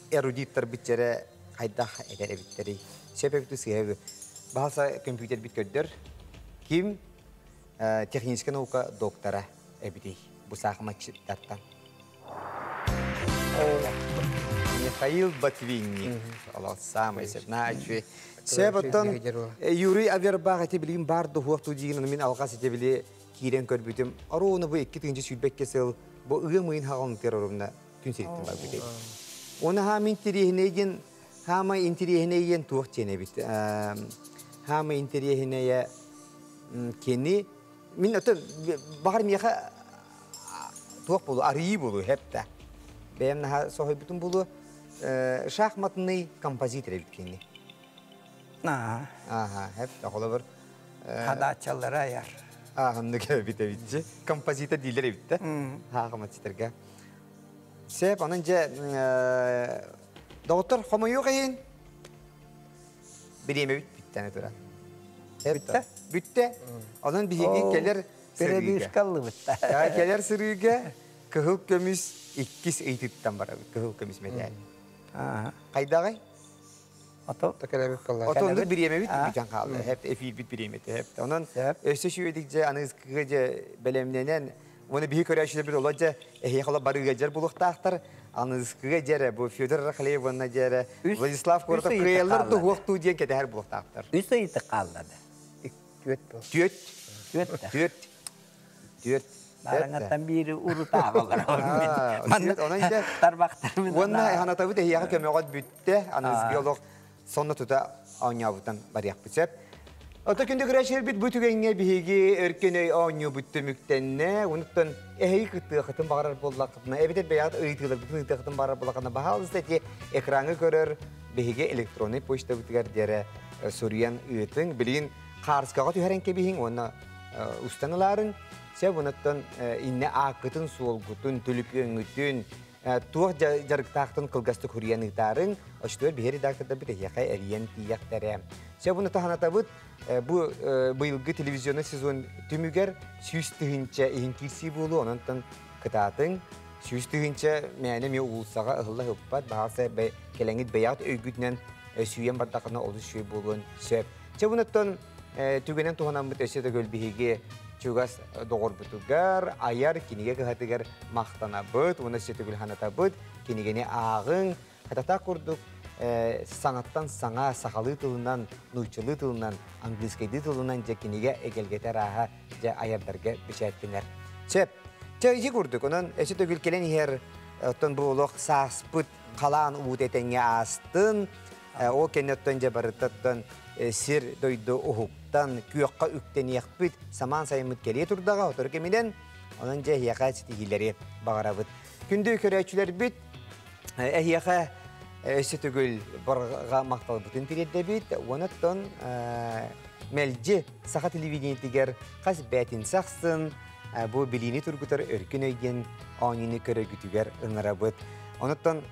Speaker 1: эрудиттар битчэрэ хайдах этэр эбиттэрий. Сөп эбиту сыһа баһаса компьютер бит көрдөр. Ким техническэй наука доктора эбитий бу саахыматчыттартан. Михаил Ботвинник. Олох самый сепнаачы. Сөп оттон Юрий Авербах эти билигин бар дуһуох тудигин мин алҕас ити били киирэн көрбүтүм. Оруону бу 2022 сыл бу ыам ыйын хаҕалын орумна күн сириттен бар бит. Оны хаам интириэһинэйген хаама интириэһинэйген туох тиэнэ бит. Хаама интириэһинэйэ кени мин ото баҕар миэхэ туох болу арыйыы болу хепта. Бэйэм наха соһойбутум болу шахматный композитор эбит кени. Аха, хепта холобур.
Speaker 4: Хадаачалары аяр.
Speaker 1: Ахыннык эбит эбитчи. Композитор диилер эбит да. Хаахыматчитарга. Сеп, анын же доктор хомойуох иһин бириэмэ бүттәне тура.
Speaker 4: Бүтте?
Speaker 1: Бүтте. Онон биһиги келер сырыыга.
Speaker 4: Перебивкаллыбытта.
Speaker 1: Келер сырыыга кыһыл көмүс иккис ыйтыттан барабыт. Кыһыл көмүс медаль. Кайдагай?
Speaker 4: Ото
Speaker 5: Текелебит калла.
Speaker 1: Отонду бириэмэ бит бүтэн хаалды. Хеп эфир бит бириэмэти хеп. Онон өссө шүйедик же аныскыга же белемненен Оны биһи көрәчүлөр бир олар же эхи барыга жер булуктаахтар. Аныскыга жере бу Федор Рахлеевна жере Владислав Коротов кыялар ду хуакту диен кетер булуктаахтар.
Speaker 4: Үс ыйты каллады.
Speaker 5: Түөт бу.
Speaker 1: Түөт.
Speaker 4: Түөт.
Speaker 1: Түөт. Түөт.
Speaker 4: Бараңаттан бири урутаа болар.
Speaker 1: Онон же
Speaker 4: Тарбактар мен.
Speaker 1: Онна ханатабыт эхияга көмөгөт бүтте. Аныскыга олох сонно тута оñабытан барыяк битсеп. Ото күндү көрәшер бит бу түгәнгә биһиги өркөнөй оонньуу бүттө мүктенне, унуттан эһи кыттыахытын багарар боллақытына, эбите бәят ыйтылар бүтүн ыйтыахытын барар боллақына баһалыста ти экраны көрөр биһиги электронный почта битигер диэре суруян ыытын билин карскага түһәрен кебиһин, онна устаныларын, сэ bunаттан инне аакытын суолгутун, төлүпүөңүтүн, туох жарыктаахтын кылгасты хуриyan ыытаарын, очтуор биһи редакторда бит эхиэхэ эриен тиийэхтэрэ. Сэ буну таханатабыт бу быйылгы телевизионный сезон түмүгер сүүс тыһынча иһин киирсии буолу, ононтон кытаатын сүүс тыһынча мээне ме уулсаҕа ыһылла ыппат, баҕарса кэлэҥит бэйэҕит өйгүтүнэн сүйэн бардахына олус сүй буолуон сөп. Чэ бунуттан түгэнэн туһанаммыт өссө да көлбиһиги чугас доҕорбутугар, аяр кинигэ кыһатыгар махтанабыт, уонна өссө төгүл ханатабыт, кинигени ааҕыҥ, хатата курдук саҥаттан саҥа сахалыы тылынан, нууччалыы тылынан, английскайдыы тылынан дьэ кинигэ эгэлгэтэ арааһа дьэ айардарга бэчээттэнэр. Сөп. Чэ ити курдук, онон өссө төгүл кэлэн иһэр оттон бу олох сааспыт халаан уут этэҥҥэ аастын, ол кэннэ оттон дьэ барыттаттан сир дойду уһуктан күөххэ үктэниэхпит, самаан сайыммыт кэлиэ турдаҕа, отору кэминэн, онон дьэ эһиэхэ ситиһиилэри баҕарабыт. Күндү көрөөччүлэрбит, эһиэхэ өссө төгүл барҕа махталбытын тириэрдэбит, уонаттан мэлдьи саха телевидениетигэр хас бээтин сахсын, бу билиини тургутар өркүн өйден оонньууну көрөгүтүгэр ыҥырабыт. Онуттан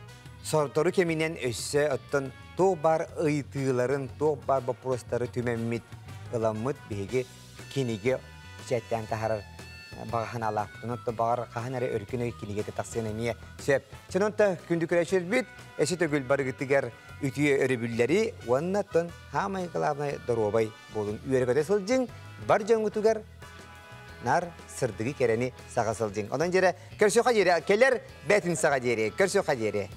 Speaker 1: сортору кэминэн өссө оттон туох бар ыйытыыларын, туох бар боппуруостары түмэммит, ыламмыт биһиги кинигэ чэттэн таһарар бағаханалаахпытын, оттон бағар хаһан эрэ өркүн өй кинигете тахсыан эмиэ сөп. Чононта күндү көрөчөрбүт, эси төгүл барыгытыгар үтүө өрөбүллэри, уоннаттан хаамай главное доруобай болун үөрөкөтө сылдьыҥ, бар дьоҥҥутугар нар сырдыгы керени саға сылдьыҥ. Онон жере көрсөха жере келер бәтин саға жере, көрсөха жере.